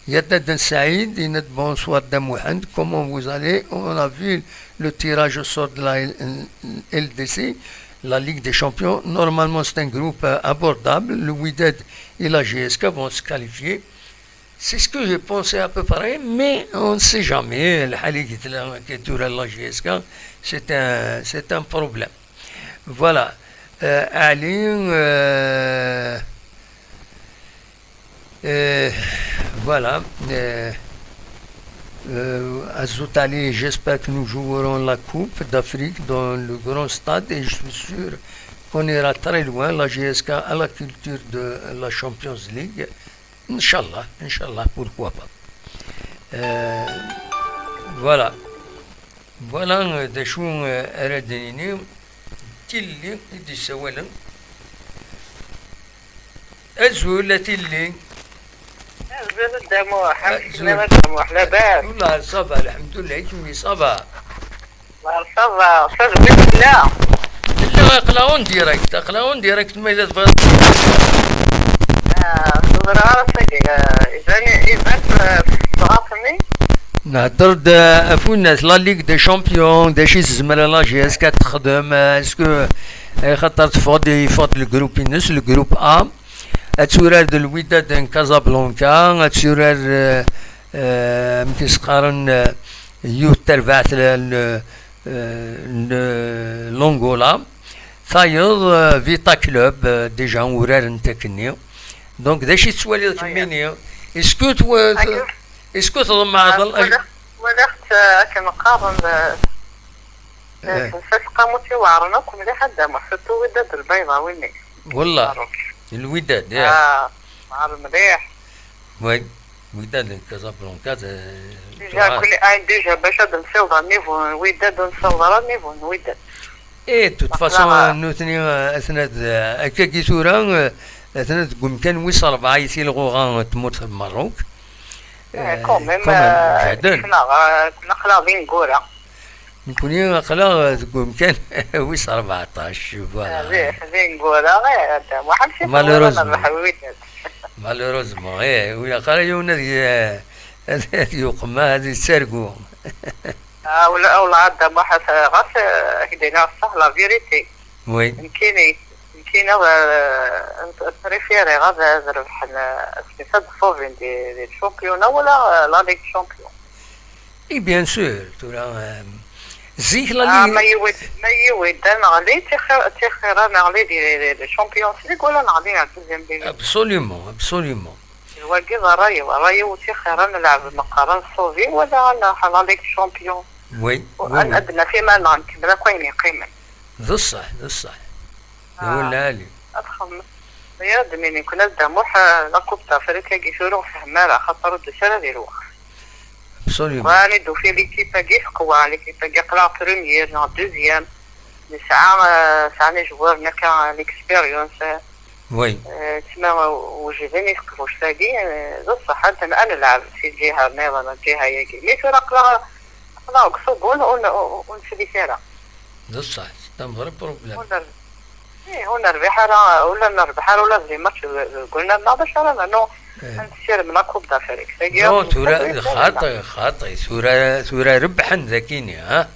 Yadda Ben Saïd, yenna-d bonsoir Dda Muḥend, comment vous allez? On a vu le tirage au sort de la L D C, la Ligue des Champions. Normalement, c'est un groupe, euh, abordable. Le Wydad et la J S K vont se qualifier. C'est ce que j'ai pensé à peu près, mais on ne sait jamais. Lḥal i yetla, que tura la J S K, c'est un, c'est un problème. Voilà. Euh, Ali, euh, euh, voilà. Euh, euh, Azout Ali, j'espère que nous jouerons la Coupe d'Afrique dans le grand stade et je suis sûr qu'on ira très loin. La J S K a la culture de la Champions League. Inch'Allah, Inch'Allah, pourquoi pas. Euh, voilà. Voilà, euh, d acu, euh, ara d-nini. Tilli i d-yessawalen. Azul a Tilli. Azul a Dda Muḥ, amek tellam a Dda Muḥ, labas? Wallah, ça va, alḥemdulillah, i kemmi, ça va? Wallah, ça va, ça va, tella. Tella, aql-aɣ en direct, aql-aɣ en direct, ma yella tebɣiḍ. Ah, ur ẓriɣ ara tagi, ah, iban, iban, ah, tebɣaḍ-nni? Nehder-d, eh, ɣef winnat, la Ligue des Champions, d acu i tezmer la J S K ad texdem, eh, est-ce que, eh, xaṭer teffeɣ-d, yeffeɣ-d le groupe-ines, le groupe A, ad turar d Wydad n Casablanca, ad turar, eh, eh, amek i s-qqaren, eh, yiwet terbaɛt n, n, eh, n, n Langola, tayeḍ, eh, Vita Club, eh, déjà urarent akkenni. Donc, d acu i tettwaliḍ kemmini? Est-ce que twa-, est-ce que tḍemɛeḍ? Walaɣ-tt, walaɣ-tt, eh, akken qqaren, eh, eh, tafeqqamut iweɛren akk mliḥ a Dda Muḥ, surtout Wydad Lbayḍa, win-nni. Wallah. Lwidad, ya. Ah, weɛren mliḥ. Oui, Wydad n Casablanca, d, déjà, tuɛer. Kulli, ah, déjà, bac ad nsiweḍ ɣer niveau n Wydad, ur nsiweḍ ara niveau n Wydad. Eh, de toute façon, nutni, eh, atna d, eh, akkagi tura, eh, atna deg umkan wis ṛebɛa i tilɣuɣa n tmurt n Merruk. Eh, eh, quand même, quand même, eh, jehden. Aql-aɣ, eh, aql-aɣ d ineggura. Nekkni aql-aɣ deg umkan wis ṛebɛṭac, voilà. Ah, d, d ineggura, eh, a Dda Muḥ, amek i tebɣiḍ ad nerbeḥ Wydad? Malheureusement, eh, ur ilaq ara yiwen ad y-, ad yuqem, ad yettargu. Ah, wala, wala a Dda Muḥ, ɣas, eh, ad k-d-iniɣ ṣṣeḥ, la vérité. Oui. Nekkini, nekkini, eh, préféré ad, ad rebḥen, eh, ad ṣubin di, di championnat wala, eh, la Ligue des Champions. Et bien sûr, tura, eh, zik la Ligue. Ah, ma yiwi-d, ma yiwi-d ad neɣli, tixir, tixir ad neɣli di, di, di Champions League wala neɣli ɣer deuxième division. Absolument, absolument. D wagi d ṛṛay-iw, ṛṛay-iw tixir ad nelɛeb meqqar ad nṣubi wala ad nruḥ la Ligue des Champions. Oui, oui, oui. Ad naf iman-nneɣ nkemmel akk ayen yeqqimen. D ṣṣeḥ, d ṣṣeḥ. D awal lɛali. Ad txemmem. Aya ad d-nini, nekkni a Dda Muḥ, eh, la Coupe d'Afrique-agi tura ur fehhem ara, axaṭer ur d-tusi ara di lweqt. Absolument. Bɣan i d-ufi l'équipe-agi teqwa, l'équipe-agi aql-aɣ première neɣ deuxième. Nesɛa, eh, sɛan ijewwaren akka, eh, l'expérience, eh, oui. Eh, tma, eh, wejden i teqbuct-agi, eh, d ṣṣeḥ, ad n-, ad nelɛeb si lǧiha nniḍen, lǧiha-agi. Mi tura aql-aɣ, aql-aɣ deg ṣubun, ur n-, ur, ur neslik ara. D ṣṣeḥ, c'est un vrai problème. Ur nerbiḥ. Ih, ur nerbiḥ ara, ur la nerbeḥ ara ula d les matchs deg, deg ulnam-nneɣ, d acu ara nernu? Eh. Ad nessirem la Coupe d'Afrique. Tagi non, tura, xaṭi, xaṭi, tura, tura rebḥen dakini, ha?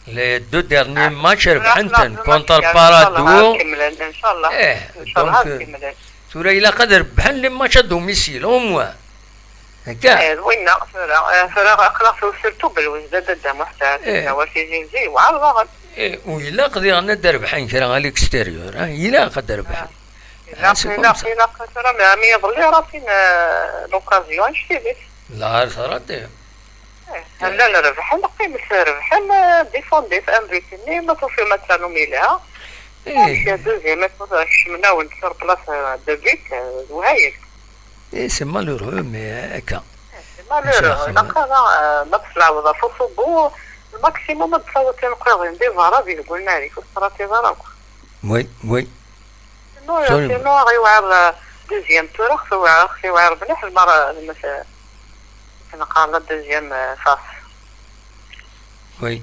Les deux derniers matchs rebḥen-ten contre Paradou. Inchallah, inchallah, inchallah. Eh, donc, tura ilaq ad rebḥen les matchs à domicile, au moins. Akka. Eh, d winna, tura, eh, tura aql-aɣ surtout belwejda d Dda Muḥ, eh, Tizi Wezzu, yewɛer daɣen. Eh, u ilaq diɣen ad d-rebḥen kra à l'extérieur, ah, ilaq ad d-rebḥen. Ah, ilaq, c'est comme ça. Ilaq, tura, mi, mi iḍelli, ratin, eh, l'occasion, anect-ilit. La, ẓrat, eh. Eh, llan rebḥen, qqimet rebḥen, eh, défendez un but-nni, ma tufim ad ternum yelha. Eh. Amek, deuxième, ad kecmen-awen sur place, eh, deux buts, eh, d wahayel. Eh, c'est malheureux, mais, euh, akka. C'est malheureux. Ilaq ara, euh, ma tleɛbeḍ ɣef uṣubbu, le maximum ad d-tawiḍ tineqqiḍin di berra, di deg unnar-ik, ur tettṛatiḍ ara akk. Oui, oui. Sinon, sinon, ɣiwɛer, euh, deuxième tour, ɣiwɛer, ɣiwɛer mliḥ, lmara, euh, tneqqar la deuxième, euh, phase. Oui.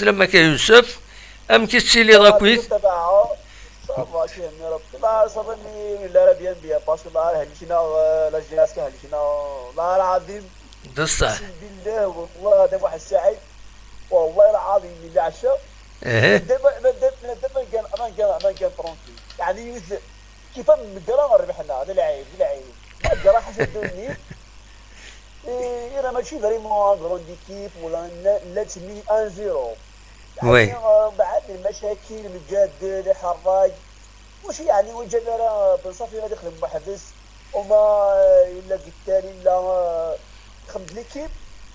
sslam-ak a Yusef. Amek i tettiliḍ akkit? Tabaɛa, ça va, si, mi Rebbi, la, ça va, mi, la, bien, bien, parce que la, helkna, euh, la jeunesse, helkna, la, العظيم. D ṣṣeḥ. أقسم بالله، والله هذا واحد السعيد، والله العظيم، اللي عشا. إيه. دابا، دابا، دابا كان، أنا كان، أنا كان tranquille. يعني، يوز-، كيف مقرا ربحنا، هذا العيب، هذا العيب. مقرا حاجة دوني. إيه، راه ماشي فريمون ان غروند ايكيب ولا ن-، لا تسمي ان زيرو. يعني، وي. آه، بعد المشاكل، الجاد، الحراج، ماشي يعني وين جا راه بن صافي غادي يخدم محبس وما، آه، الا قلت لي لا، آه، خدمت ليكيب،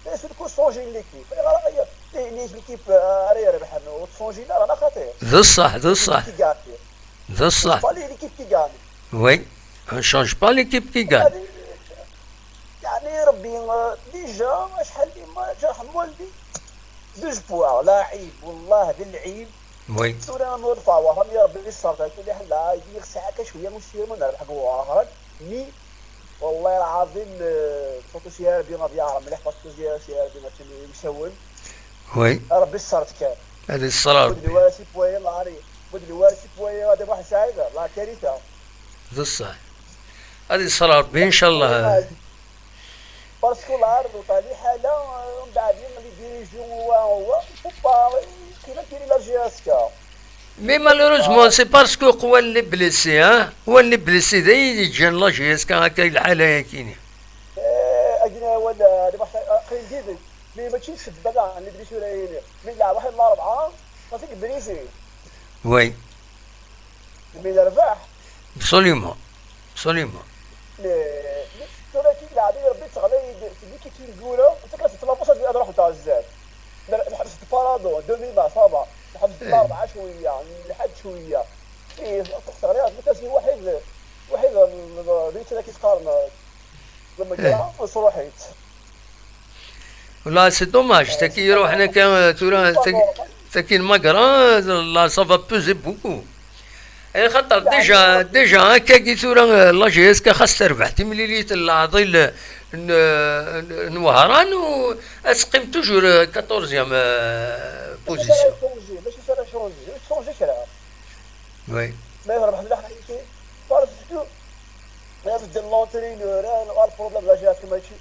بيان سور كون سونجي ليكيب، غير غير لي ليكيب، آه، راه يربح انه وتسونجي لا رانا خطير. D ṣṣeḥ, d ṣṣeح. كي كارتي. D ṣṣeح. با لي ليكيب كي كارتي. وي. On change pas l'équipe qui gagne. يعني ربي، آه، ديجا شحال ديما جا رحم والدي. دو سبوار، لا عيب، والله بالعيب. وي. سورة نور فاوا، راني ربي الصرف، كل حل، لا، يدير ساعة كشوية، مش يوم نربح جوا آخر. مي، والله العظيم، آه، صوتو سي ربي ما بيعرف مليح، باسكو سي، سي ربي ما تسمي مسول. وي. ربي الصرف كان. هذه الصرار. بدل واسي بوي، لا ري. بدل واسي بوي، هذا واحد سعيدة، لا كارثة. D ṣṣeḥ. هذه الصرار ربي إن شاء الله. باسكو العرض وطالي حالة، ومن بعد يوم اللي ديريجيو هو، هو، فوبا، كيما كيري لا جي اس كا. Mais malheureusement, c'est parce que قوان لي بليسي، ها؟ قوان لي بليسي، ذا يجي جان لا جي اس كا هكا الحالة يا كيني. آه، Aql-in did-k. Mi mačči d ssebba daɣen, les blessures-agi-nni. Mi nleɛb waḥed n larebɛa, mačči deg Brizil. Oui. Mi nerbeḥ. Absolument. Absolument. Mais, mais, tura kik leɛbi Rebbi teɣlay-d, teddi kik ineggura, d takla tettlabuṣ ad, ad ruḥent ɣer zdat. Nḥebs-d paradon, demi-ma, ça va. Nḥebs-d larebɛa cwiya, lḥedd cwiya. Teɣli ɣer tmutasin waḥid, waḥid, d netta-agi qqaren, lmegra, nesruḥ-itt. Là, c'est dommage. Taki iruḥen akka, tura, taki, taki lmagra, là, ça va peser beaucoup. Ay, xaṭer déjà, déjà, akkagi tura, euh, la J S K xas terbeḥ timlilit n leɛḍil n, n, n Wehran, u ad teqqim toujours, euh, quatorzième, euh, position. Mačči ara changer, mačči ara changer, ur changer kra. Oui. Ma terbeḥ d leḥriki, parce que, parce que l'entraîneur, ah, le problème, la J S K mačči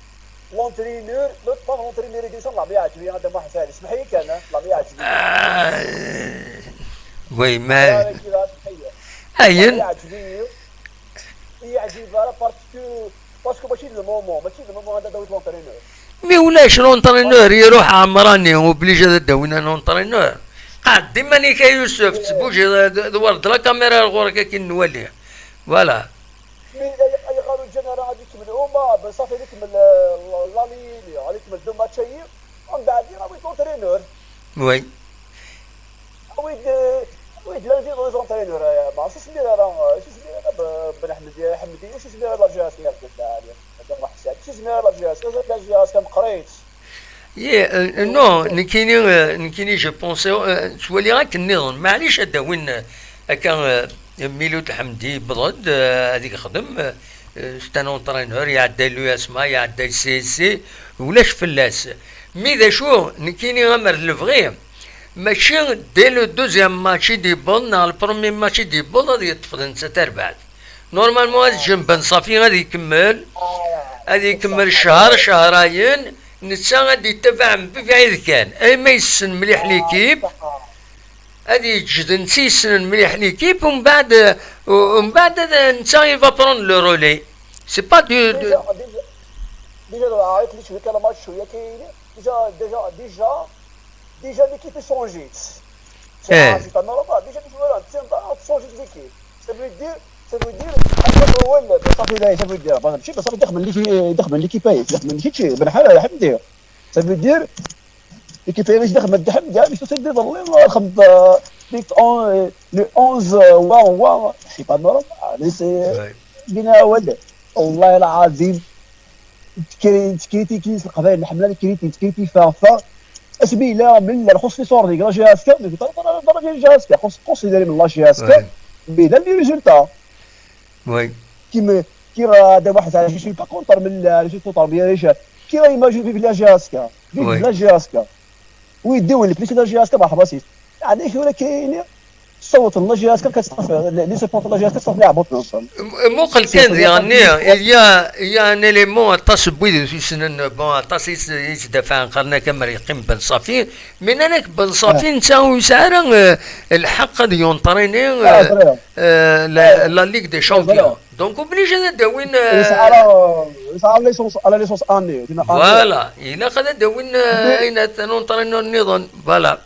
l'entraîneur, l'autre part, l'entraîneur, il descend, la bien, tu viens de moi, ça, اسمح لي كان، la bien, tu viens. Ah, oui, mais. Ayen. La bien, tu viens. Il y a du, voilà, parce que, parce que mačči le moment, mačči le moment, هذا دوت l'entraîneur. Mi ulac l'entraîneur, iruḥ Ɛemrani, obligé ad d-awin un entraîneur. Qɛed iman-ik a Yusef, tettbujiḍ, d, d, d wer d la caméra ar ɣur-k akin nwali. Voilà. Mi ay, ayɣer ur ǧǧan ara ad ikemmel Uma, ben ṣafi ad ikemmel, eh, la, la ligne, ad ikemmel deux matchs-agi, umbeɛd awi-d l'entraîneur. Oui. Awi-d, eh, awi-d l'un des entraîneurs, eh, ma, si semir ara, eh, si semir ara, eh, Ben Ḥmed, eh, Ḥemdi, si semir ara la J S K, eh, Ben Ḥmed, si semir ara la J S K, la J S K meqqrit. Ye, euh, non, nekkini, euh, nekkini, je pense, euh, ttwaliɣ akken nniḍen. Maɛlic ad d-awin, euh, akka, euh, Milut Ḥemdi yewweḍ-d, euh, ad yexdem, euh, c'est un entraîneur, iɛedda l'U S M A, iɛedda C S C, ulac fell-as. Mi d acu, nekkini amer d lebɣi, mačči dès le deuxième match i d-yewweḍ, neɣ le premier match i d-yewweḍ, ad yeṭṭef d netta tarbaɛt. Normalement, ad ǧǧen Ben Ṣafi ad ikemmel, ad ikemmel ccher, cehrayen, netta ad d-yettabaɛ mebɛid kan. Ay ma yessen mliḥ l'équipe, ad yeǧǧ d netta yessnen mliḥ l'équipe, umbeɛd, umbeɛd ad, netta il va prendre le relais. C'est pas du, du... Déjà, déjà, déjà, déjà, déjà, déjà, déjà, l'équipe est changée. Eh. C'est pas normal. Déjà, déjà, voilà, tiens, bah, on change d'équipe. Ça veut dire, ça veut dire, ça veut dire, ça veut dire, bah, je sais pas, ça veut dire, mais l'équipe, l'équipe, ça veut dire, ben, حمدي. Ça veut dire, l'équipe, ça veut dire, mais ça, c'est des valeurs, euh, comme, euh, les on-, euh, le onze, euh, ouais, ouais, c'est pas normal. Mais c'est, ouais. Bien, ouais. والله العظيم. Tkri-, tkritiki s leqbayel, nḥemmel ad kriti, tkritiki fa, fa. Asmi yella, mi yella lxus les ordres deg la J S K, mais pas, pas, pas la J S K, xus, xus idrimen n la J S K, ouais. Mais là, les résultats. Oui. Qui me, qui va, de واحد, je suis pas contre, mais la, je suis contre, mais déjà, qui va imaginer vive la J S K, vive la J S K. Oui, de, le plus de la J S K, مرحبا سي. يعني، شو لك كاين؟ Ṣṣawt n la J S K, les supporters n la J S K, ṣṣawt n leɛbut-nsen. Muqel kan diɣenni, il y a, il y a un élément, aṭas n wid ur t-yessnen, bon, aṭas i s-, i s-dafɛen, qqaren-ak amer yeqqim Ben Ṣafi, mais nnan-ak Ben Ṣafi, netta ur yesɛi ara, euh, lḥeqq ad yunṭrini, euh, euh, la, la Ligue des Champions. Donc, obligé ad d-awin, euh, yesɛa la, yesɛa la licence, la licence année, voilà, ilaq ad d-awin, euh, ayen, un entraîneur nniḍen, voilà.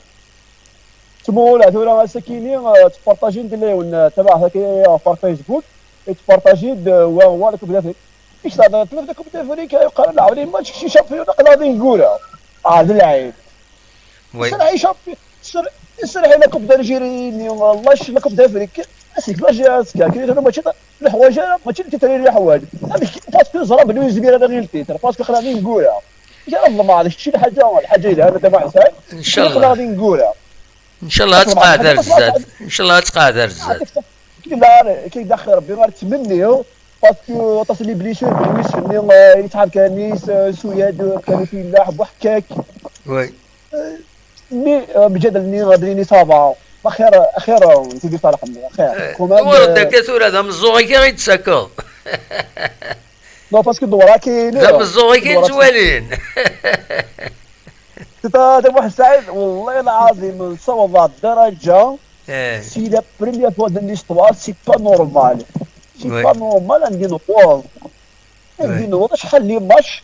Tmula tura ass-akini, eh, ttpartajin-d lawen, eh, tabaɛt akka ɣef Facebook, ttpartajin-d, eh, wa, wa la Coupe d'Afrique. Ic la, la Coupe d'Afrique, eh, yuqal lɛawli match, kečč champion, aql-aɣ d ineggura. Ah, d lɛib. Oui. Serreḥ i champion, ser-, serreḥ i la Coupe d'Algérie, ni, la Coupe d'Afrique. Asik, la J S K, kini tura mačči d leḥwayeǧ ara, mačči d titre i leḥwayeǧ. Amek, parce que ẓra belli ur yezmir ara i le titre, parce que aql-aɣ d ineggura. Amek ara ḍelmeɣ d kečč lḥaǧa, lḥaǧa yelhan a Dda Muḥ Saɛid? Inchallah. Aql-aɣ d ineggura. Inchallah ad tqeɛɛed ar zdat. Inchallah ad tqeɛɛed ar zdat. Kif d axir Rebbi ar ttmenniɣ, parce que aṭas n les blessures, belli wis fenni, eh, yetḥerkan-is, eh, Suyad, eh, kan fi llah, buḥkak. Oui. Eh, mais, eh, mjadal-nni, eh, belli ça va. Axir, axir, eh, n tidi ṣalaḥ-nni, axir. Eh, quand même, ur d-akka tura, d ameẓẓuɣ-ik i ɣ-id-tsakeḍ. Non, parce que ddewra kayen. D ameẓẓuɣ-ik i nettwalin. Tata, Dda Muḥ Saɛid, والله العظيم, nessaweḍ ɣer ddaraǧa, eh, c'est la première fois de l'histoire, c'est pas normal. C'est pas normal, anda newweḍ. Anda newweḍ, acḥal les matchs,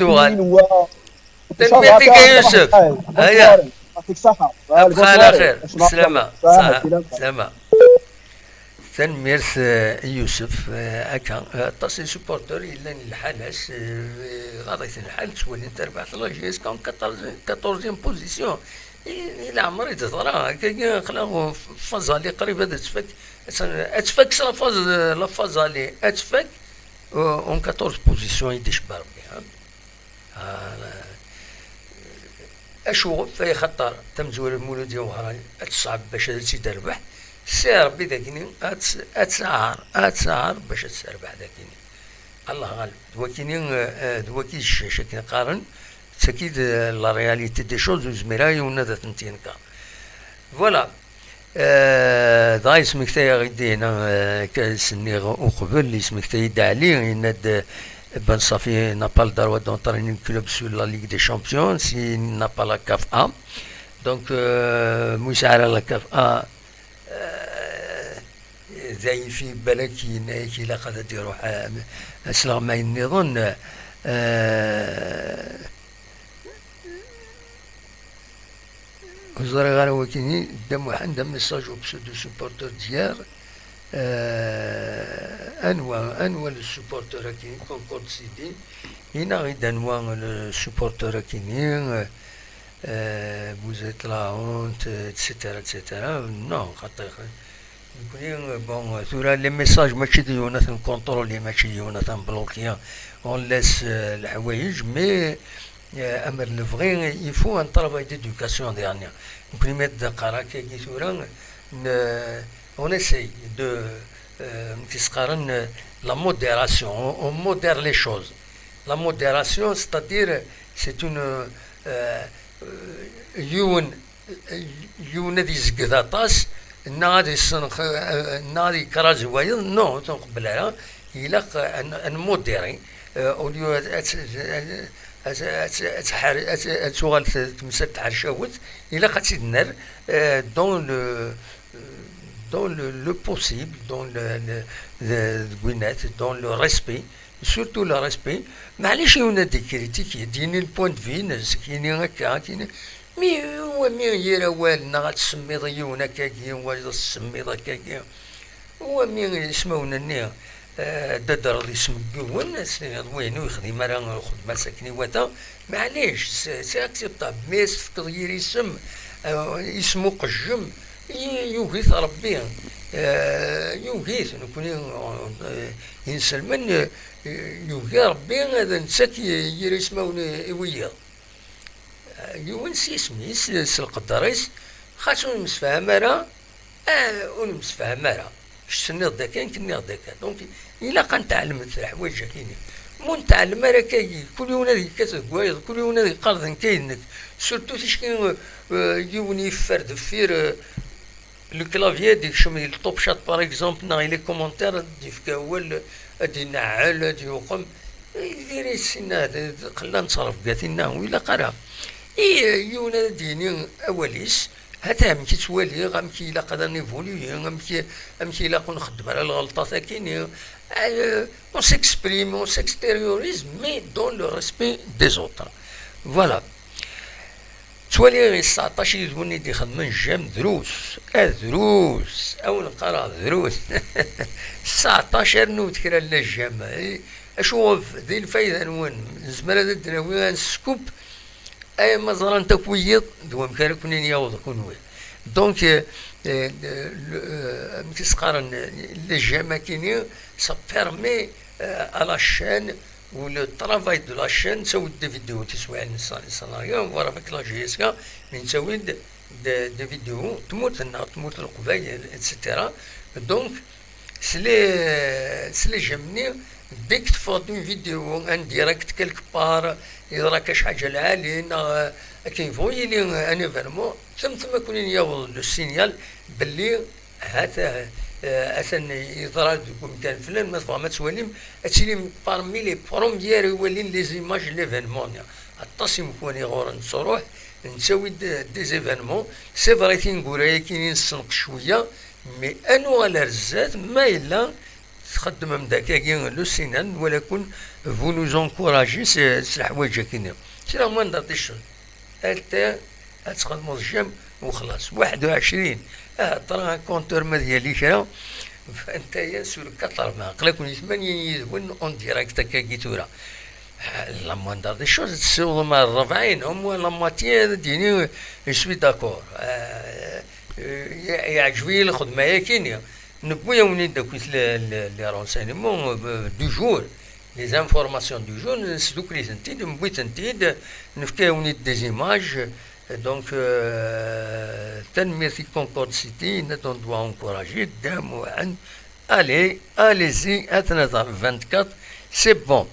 d-uɣal. Tanemmirt-ik a Yusef. Aya. Yɛṭik ṣṣeḥḥa. Bqa ɛla xir. Slama. Slama. Tanemmirt, eh, i Yusef. Eh, akka, eh, aṭas n supporteurs yellan lḥal-as, eh, ɣaḍ-iten lḥal, ttwalin tarbaɛt n la J S K en quatorzième position. I, i leɛmer i d-teḍra, akkagi aql-aɣ f-, phase aller qrib ad tfak, ad tfak s la phase, la phase aller, ad tfak, eh, en quatorze position i d-icebba Rebbi, ha? Ah, acu ɣef ay xaṭer tamezwarut n Mulud Umɛin ad teṣɛeb bac ad tt-id-terbeḥ? Si Rebbi dagini ad tt-, ad tɛer, ad tɛer bac ad tt-terbeḥ dagini. Allah ɣaleb. D wakini, eh, d waki d ccac akken qqaren, d taki d, eh, la réalité des choses, ur yezmir ara yiwen ad tent-yenker. Voilà. Eh, dɣa yesmektay-aɣ-id dinna, eh, k-, s-nniɣ uqbel, yesmektay-id Ɛli, yenna-d, eh, Ben Safi n'a pas le droit d'entraîner le club sur la Ligue des Champions, s'il n'a pas la CAF A. Donc, eh, mu yesɛa ara la CAF A, eh, d ayen fi balak yenna-yak ilaq ad d-iruḥ, eh, asleɣmay nniḍen, eh, Ur ẓriɣ ara wakini, Dda Muḥend, un message au pseudo supporteur d'hier. Euh, anwa, anwa le supporteur-agi, Concorde Sidi? Inaɣ-id anwa le supporteur-agi-ni, euh, vous êtes la honte, et cetera, et cetera. Non, xaṭi. Nekkni, bon, tura les messages mačči d yiwen ad ten-contrôler, mačči d yiwen ad ten-bloquer. On laisse, euh, leḥwayeǧ, mais, euh, amer lebɣi, il faut un travail d'éducation derrière. Nekkni ma d-qqar akkagi tura, n-, on essaye de, euh, amek i s-qqaren, euh, la modération, on, on modère les choses. La modération, c'est-à-dire, c'est une, euh, euh, yiwen yiwen ad izged aṭas, neɣ ad issenx-, neɣ ad yekrazi wayeḍ, non, ur t-nqebbel ara. Ilaq ad n-, ad nmudiri, euh, au lieu ad, ad, ad, ad, ad, ad tḥer-, ad, ad tuɣal t-, temsalt tḥercawet, ilaq ad tt-id-nerr, euh, dans le, dans le, le possible, dans le, le, le, deg winat, dans le respect, surtout le respect. Maɛlic yiwen ad d-ikritiki, ad d-yini le point de vue-ines, ad k-yini akka, ad k-yini, mi, wami yir awal, neɣ ad tsemmiḍ yiwen akkagi, wayeḍ ad tsemmiḍ akkagi. Wami ismawen-nni, eh, ad d-tadreḍ isem n yiwen, ad s-tiniḍ win ur yexdim ara lxedma-s akken iwata, maɛlic, c'est, c'est acceptable. Mi as-tefkeḍ yir isem, eh, isem uqejjem, i-, yugi-t Rebbi, eh, yugi-t. Nekkni, eh, inselmen, eh, yugi Rebbi ad nettak i-, yir ismawen i, i wiyiḍ. Yiwen s yisem-is, s lqedder-is, xas ur nemsefham ara, ah, ur nemsefham ara. Kečč tenniḍ-d akka, nekk nniɣ-d akka. Donc, ilaq ad netɛellemet leḥwayeǧ-agi-nni. Ma ur netɛellem ara akkagi, kul yiwen ad yekkat deg wayeḍ, kul yiwen ad yeqqar d nekk ay d nekk. Surtout ticki, euh, yiwen yeffer deffir, euh, le clavier, ad yekcem di le top chat, par exemple, neɣ les commentaires, ad d-yefk awal, ad d-ineɛɛel, ad d-yuqem. Yidir yessin-a, d, d, qella n ttrebga tinna, ur ilaq ara. I, yiwen ad d-yini awal-is, hata amek i ttwaliɣ, amek i ilaq ad n-évoluer, amek, amek i ilaq ur nxeddem ara lɣelṭat akini. Euh, on s'exprime, on s'extériorise, mais dans le respect des autres. Voilà. Ttwaliɣ i tseɛṭac yid-wen i d-ixedmen j'aime, drus, a drus, a wen-qqareɣ drus. Tseɛṭac, rnut kra n la j'aime, eh, Acu ɣef di lfayda-nwen? Nezmer ad d-nawi un scoop, ay ma ẓrant akk wiyiḍ d wamek ara ken-in-yaweḍ kunwi. Donc, euh, euh, le, euh, amek i s-qqaren, les j'aime akini, ça permet, euh, à la chaîne ou le travail de la chaîne, ça, des vidéos, tiswiɛin n salariat, voir avec la J S K, mais ça, des, des vidéos, tmurt-nneɣ, tmurt n Leqbayel, et cetera. Donc, s les, s les j'aime-nni, dès que teffeɣ-d une vidéo en direct quelque part, yeḍra-k acḥal lɛali, neɣ, euh, akken yebɣu yili un événement, tama tama ad ken-in-yaweḍ le signal belli hata, euh, atan yeḍra-d deg umkan flan, ma tebɣam ad twalim, ad tilim parmi les premiers iwalin les images n l'événement-nni. Aṭas imekwan i ɣur-nettruḥ, nettawi-d des événements. C'est vrai, tineggura-agi i nessenqes cwiya, mais ad nuɣal ar zdat, ma yella txeddmem-d akkagi le signal, nwala-ken vous nous encouragez s, s leḥwayeǧ-agi-nni. C'est la moindre des choses. Ata ad txedmeḍ j'aime u xlaṣ. Waḥed u ɛecrin, ah, ṭṭra compteur ma d yali kra, anta-ya sur quatre-vingts. Aql-aken i tmanyin yid-wen en direct akkagi tura. La moindre des choses, ad tessiwḍem ar rebɛin, au moins la moitié ad d-yini, je suis d'accord. Euh, euh, ye-, yeɛǧeb-iyi lxedma-yagi-nni. Newwi-awen-id akkit le, le, les renseignements, euh, du jour, les informations du jour, nesdukkel-itent-id, newwi-tent-id, nefka-awen-id des images. Donc, euh, tanemmirt i Concorde City, yenna-d on doit encourager, dda Muḥend. Allez, allez-y, ad t-nẓer, vingt-quatre, c'est bon.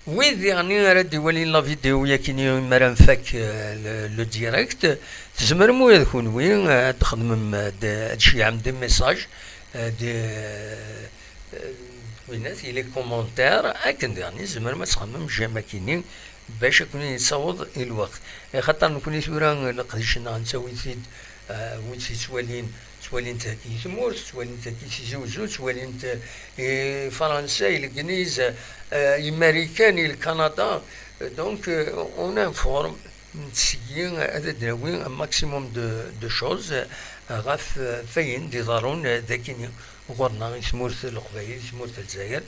Wid diɣen ara d-iwalin la vidéo-yagi-nni mi ara nfak, euh, le, le direct, tzemrem ula d kunwi, euh, ad txedmem, euh, d-, ad tceyyɛem des messages, euh, des, euh, winat, les commentaires, akken diɣen tzemrem ad txedmem j'aime-agi-nni, bac ad ken-yettaweḍ i lweqt. Axaṭer nekni tura leqdic-nneɣ nettawi-t-id, euh, wid t-yettwalin, ttwalin-t dagi i tmurt, ttwalin-t dagi i Tizi Uzzu, ttwalin-t, euh, i Fransa, i Legliz, euh, i Marikan, i Lkanada. Donc, euh, on informe, nettseggim ad d-nawi un maximum de, de choses, euh, ɣef, euh, wayen d-iḍerrun, euh, dagi-nni ɣur-neɣ i tmurt n Leqbayel, i tmurt n Lezzayer.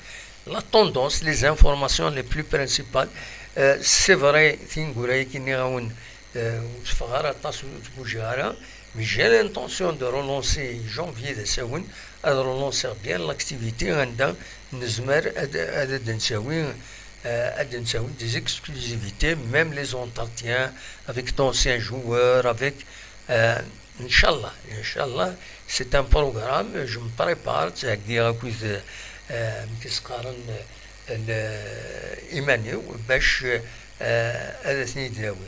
La tendance, les informations les plus principales, euh, c'est vrai, tineggura-agi nniɣ-awen, euh, ur teffeɣ ara aṭas, ur tgujiɣ ara, mais j'ai l'intention de relancer janvier d asawen, ad relancer bien l'activité, anda nezmer ad, ad, ad d-ntawi, euh, ad d-ntawi des exclusivités, même les entretiens avec d'anciens joueurs, avec, euh, Inchallah, inchallah, c'est un programme, je me prépare, ttɛeggiɣ akkit, euh, amek i s-qqaren, euh, iman-iw, bac, euh, ad ten-id-nawi.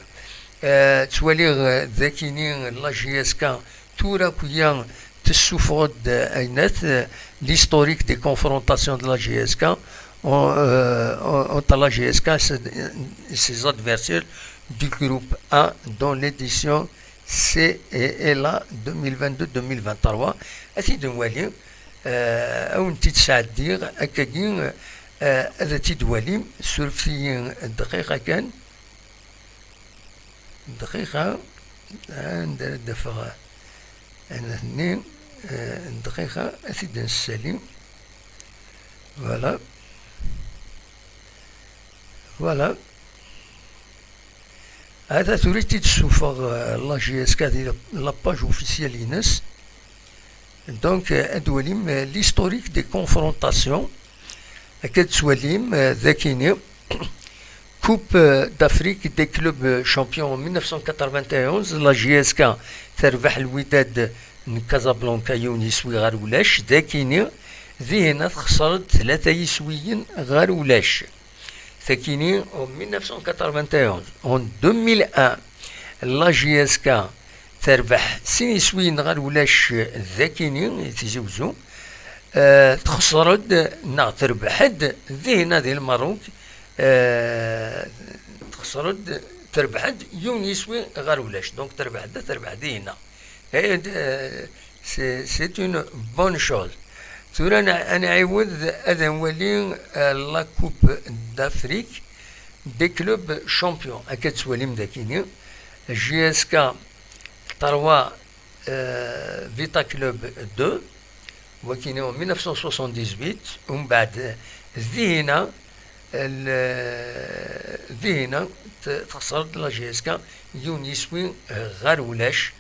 Euh, ttwaliɣ, euh, dagi-nni la J S K tura akk-ya tessufeɣ-d, euh, aynat, euh, l'historique des confrontations de la J S K, en-, euh, en-, entre la J S K et ses, ses adversaires du groupe A dans l'édition C E E la deux mille vingt-deux deux mille vingt-trois. Ad t-id-nwali, euh, ad wen-t-id-sɛeddiɣ, akkagi, euh, ad t-id-twalim, surfet-iyi dqiqa kan, dqiqa, anda ara d-afeɣ, anda-nni, euh, dqiqa, ad t-id-nessali. Voilà. Voilà. Hata tura i t-id-ssufeɣ, euh, la J S K di la, la page officielle-ines. Donc, euh, ad twalim, euh, l'historique des confrontations. Akka d-twalim, euh, dagi-nni. Coupe, euh, d'Afrique des clubs, euh, champions en mille neuf cent quatre-vingt-onze, la J S K terbeḥ Lwidad n Casablanca yiwen yiswi ɣer ulac, dagi-nni, dihin txeṣṣer-d tlata yiswiyen ɣer ulac. Tagi-nni en mille neuf cent quatre-vingt-onze. En deux mille un, la J S K terbeḥ sin yiswiyen ɣer ulac dagi-nni, i Tizi Uzzu. Euh, txeṣṣer-d, neɣ terbeḥ-d, dihin di Lmerruk, euh, txeṣṣer-d, terbeḥ-d yiwen yiswi ɣer ulac. Donc, terbeḥ-d, terbeḥ dihin. Et, euh, c'est, c'est une bonne chose. Tura ad n-, ad nɛiwed ad nwali, euh, la Coupe d'Afrique des clubs champions. Akka tettwalim dagi-nni. J S K trois, euh, Vita Club deux. Wagi-nni en mille neuf cent soixante-dix-huit. Umbeɛd, euh, dihin, L-, dihina t-, texṣer-d la J S K yiwen yiswi ɣer ulac.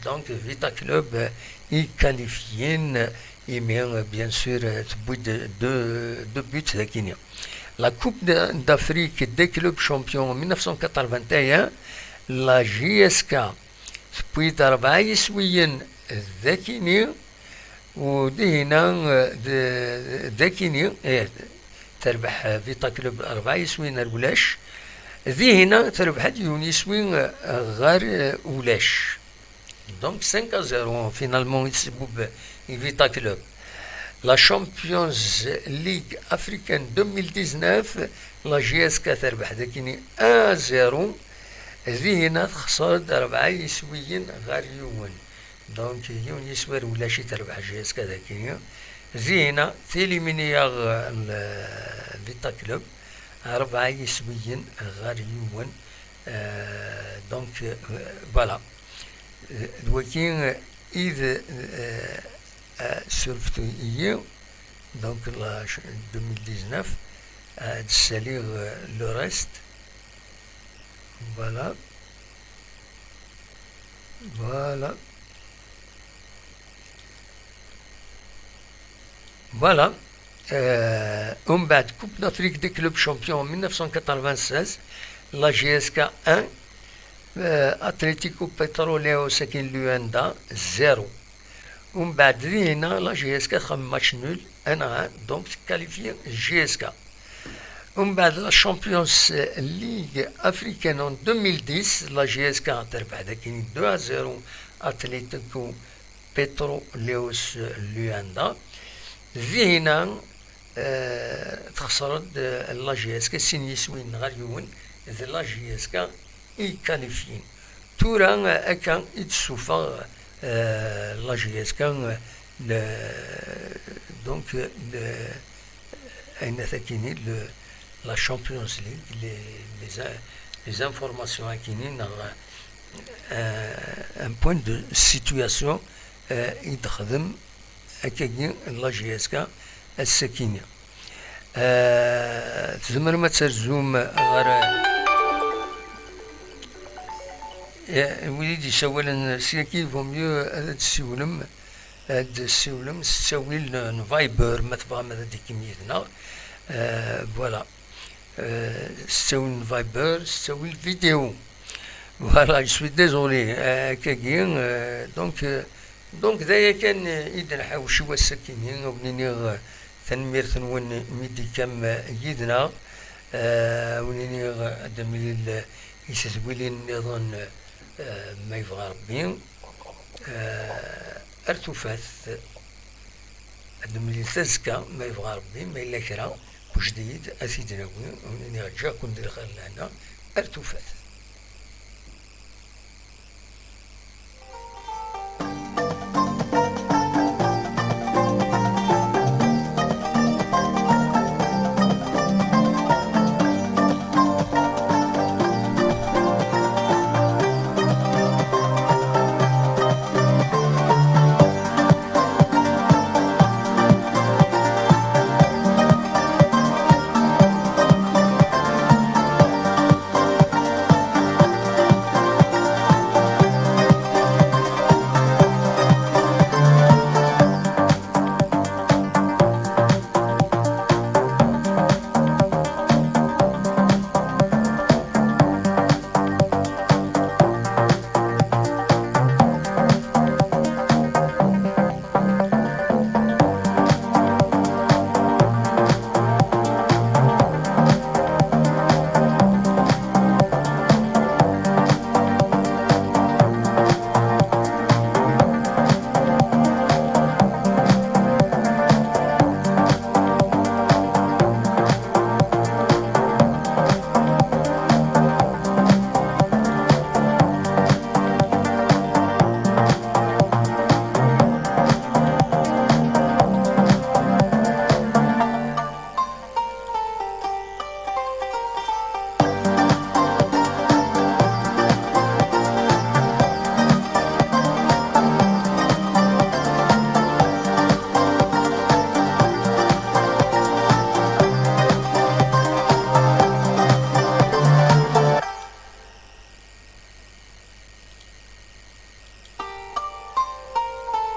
Donc Vita Club i qualifien, imi bien sûr tewwi-d deux, deux buts dagini. La Coupe de, d'Afrique des clubs champions mille neuf cent quatre-vingt-un, la J S K tewwi-d rebɛa yiswiyen dagini, u dihina, eh, d-, dagini, eh, terbeḥ, eh, Vita Club rebɛa yiswiyen ar ulac. Dihina terbeḥ-d yiwen yiswi, eh, ɣer, eh, ulac. Donc cinq à zéro finalement i tesbub i Vita Club. La Champions League africaine deux mille dix-neuf, la J S K terbeḥ dagini un zéro. Dihina texṣer-d rebɛa yiswiyen ɣer yiwen. Donc yiwen yiswi ar ulac i terbeḥ J S K dagi. Dihina tilimini-yaɣ, euh, le Vita Club rebɛa yiswiyen ɣer yiwen. Euh, donc, euh, voilà. Euh, d wagi, euh, i d, euh, euh, surfet-iyi. Donc la ch-, deux mille dix-neuf, euh, ad d-ssaliɣ, euh, le reste. Voilà. Voilà. Voilà. Euh, umbeɛd, Coupe d'Afrique des clubs champions en mille neuf cent quatre-vingt-seize, la J S K un, euh, Atlético Petroleiro Sakin Luanda zéro. Umbeɛd dihina, la J S K txeddem match nul, un à un, donc tqualifie J S K. Umbeɛd, la Champions League africaine en deux mille dix, la J S K terbeḥ dagini deux à zéro Atlético Petroleos Luanda. Dihina, euh, texṣer-d, euh, la J S K sin yiswiyen ɣer yiwen, d la J S K i qualifien. Tura, euh, akka i d-tessufeɣ, euh, la J S K, euh, le, donc, euh, le, ayen akini, le, la Champions League, les, les in-, les informations akini, neɣ, euh, un point de situation, euh, i d-texdem akkagi la J S K ass-akini. Euh, tzemrem ad terzum ɣer, euh, wid i d-yessawalen syagi, vaut mieux ad d-tessiwlem, ad d-tessiwlem s ttawil n, n Viber, ma tebɣam ad d-teddum yid-neɣ. Euh, voilà. Euh, s ttawil n Viber, s ttawil vidéo. Voilà, je suis désolé. Euh, akkagi, euh, donc, euh, donc, d aya kan, euh, i d-nḥawec i wass-akini, ad wen-iniɣ, euh, tanemmirt-nwen mi d-teddum, euh, yid-neɣ. Euh, ad wen-iniɣ, euh, ad nemlil, euh, i tedwilin nniḍen, euh, ma yebɣa Rebbi. Euh, ar tufat. Ad nemlil tazekka, ma yebɣa Rebbi, ma yella kra, kečč d-iyi-d, ad t-id-nawi, ad wen-iniɣ ǧǧiɣ-ken di lxir lehna, ar tufat.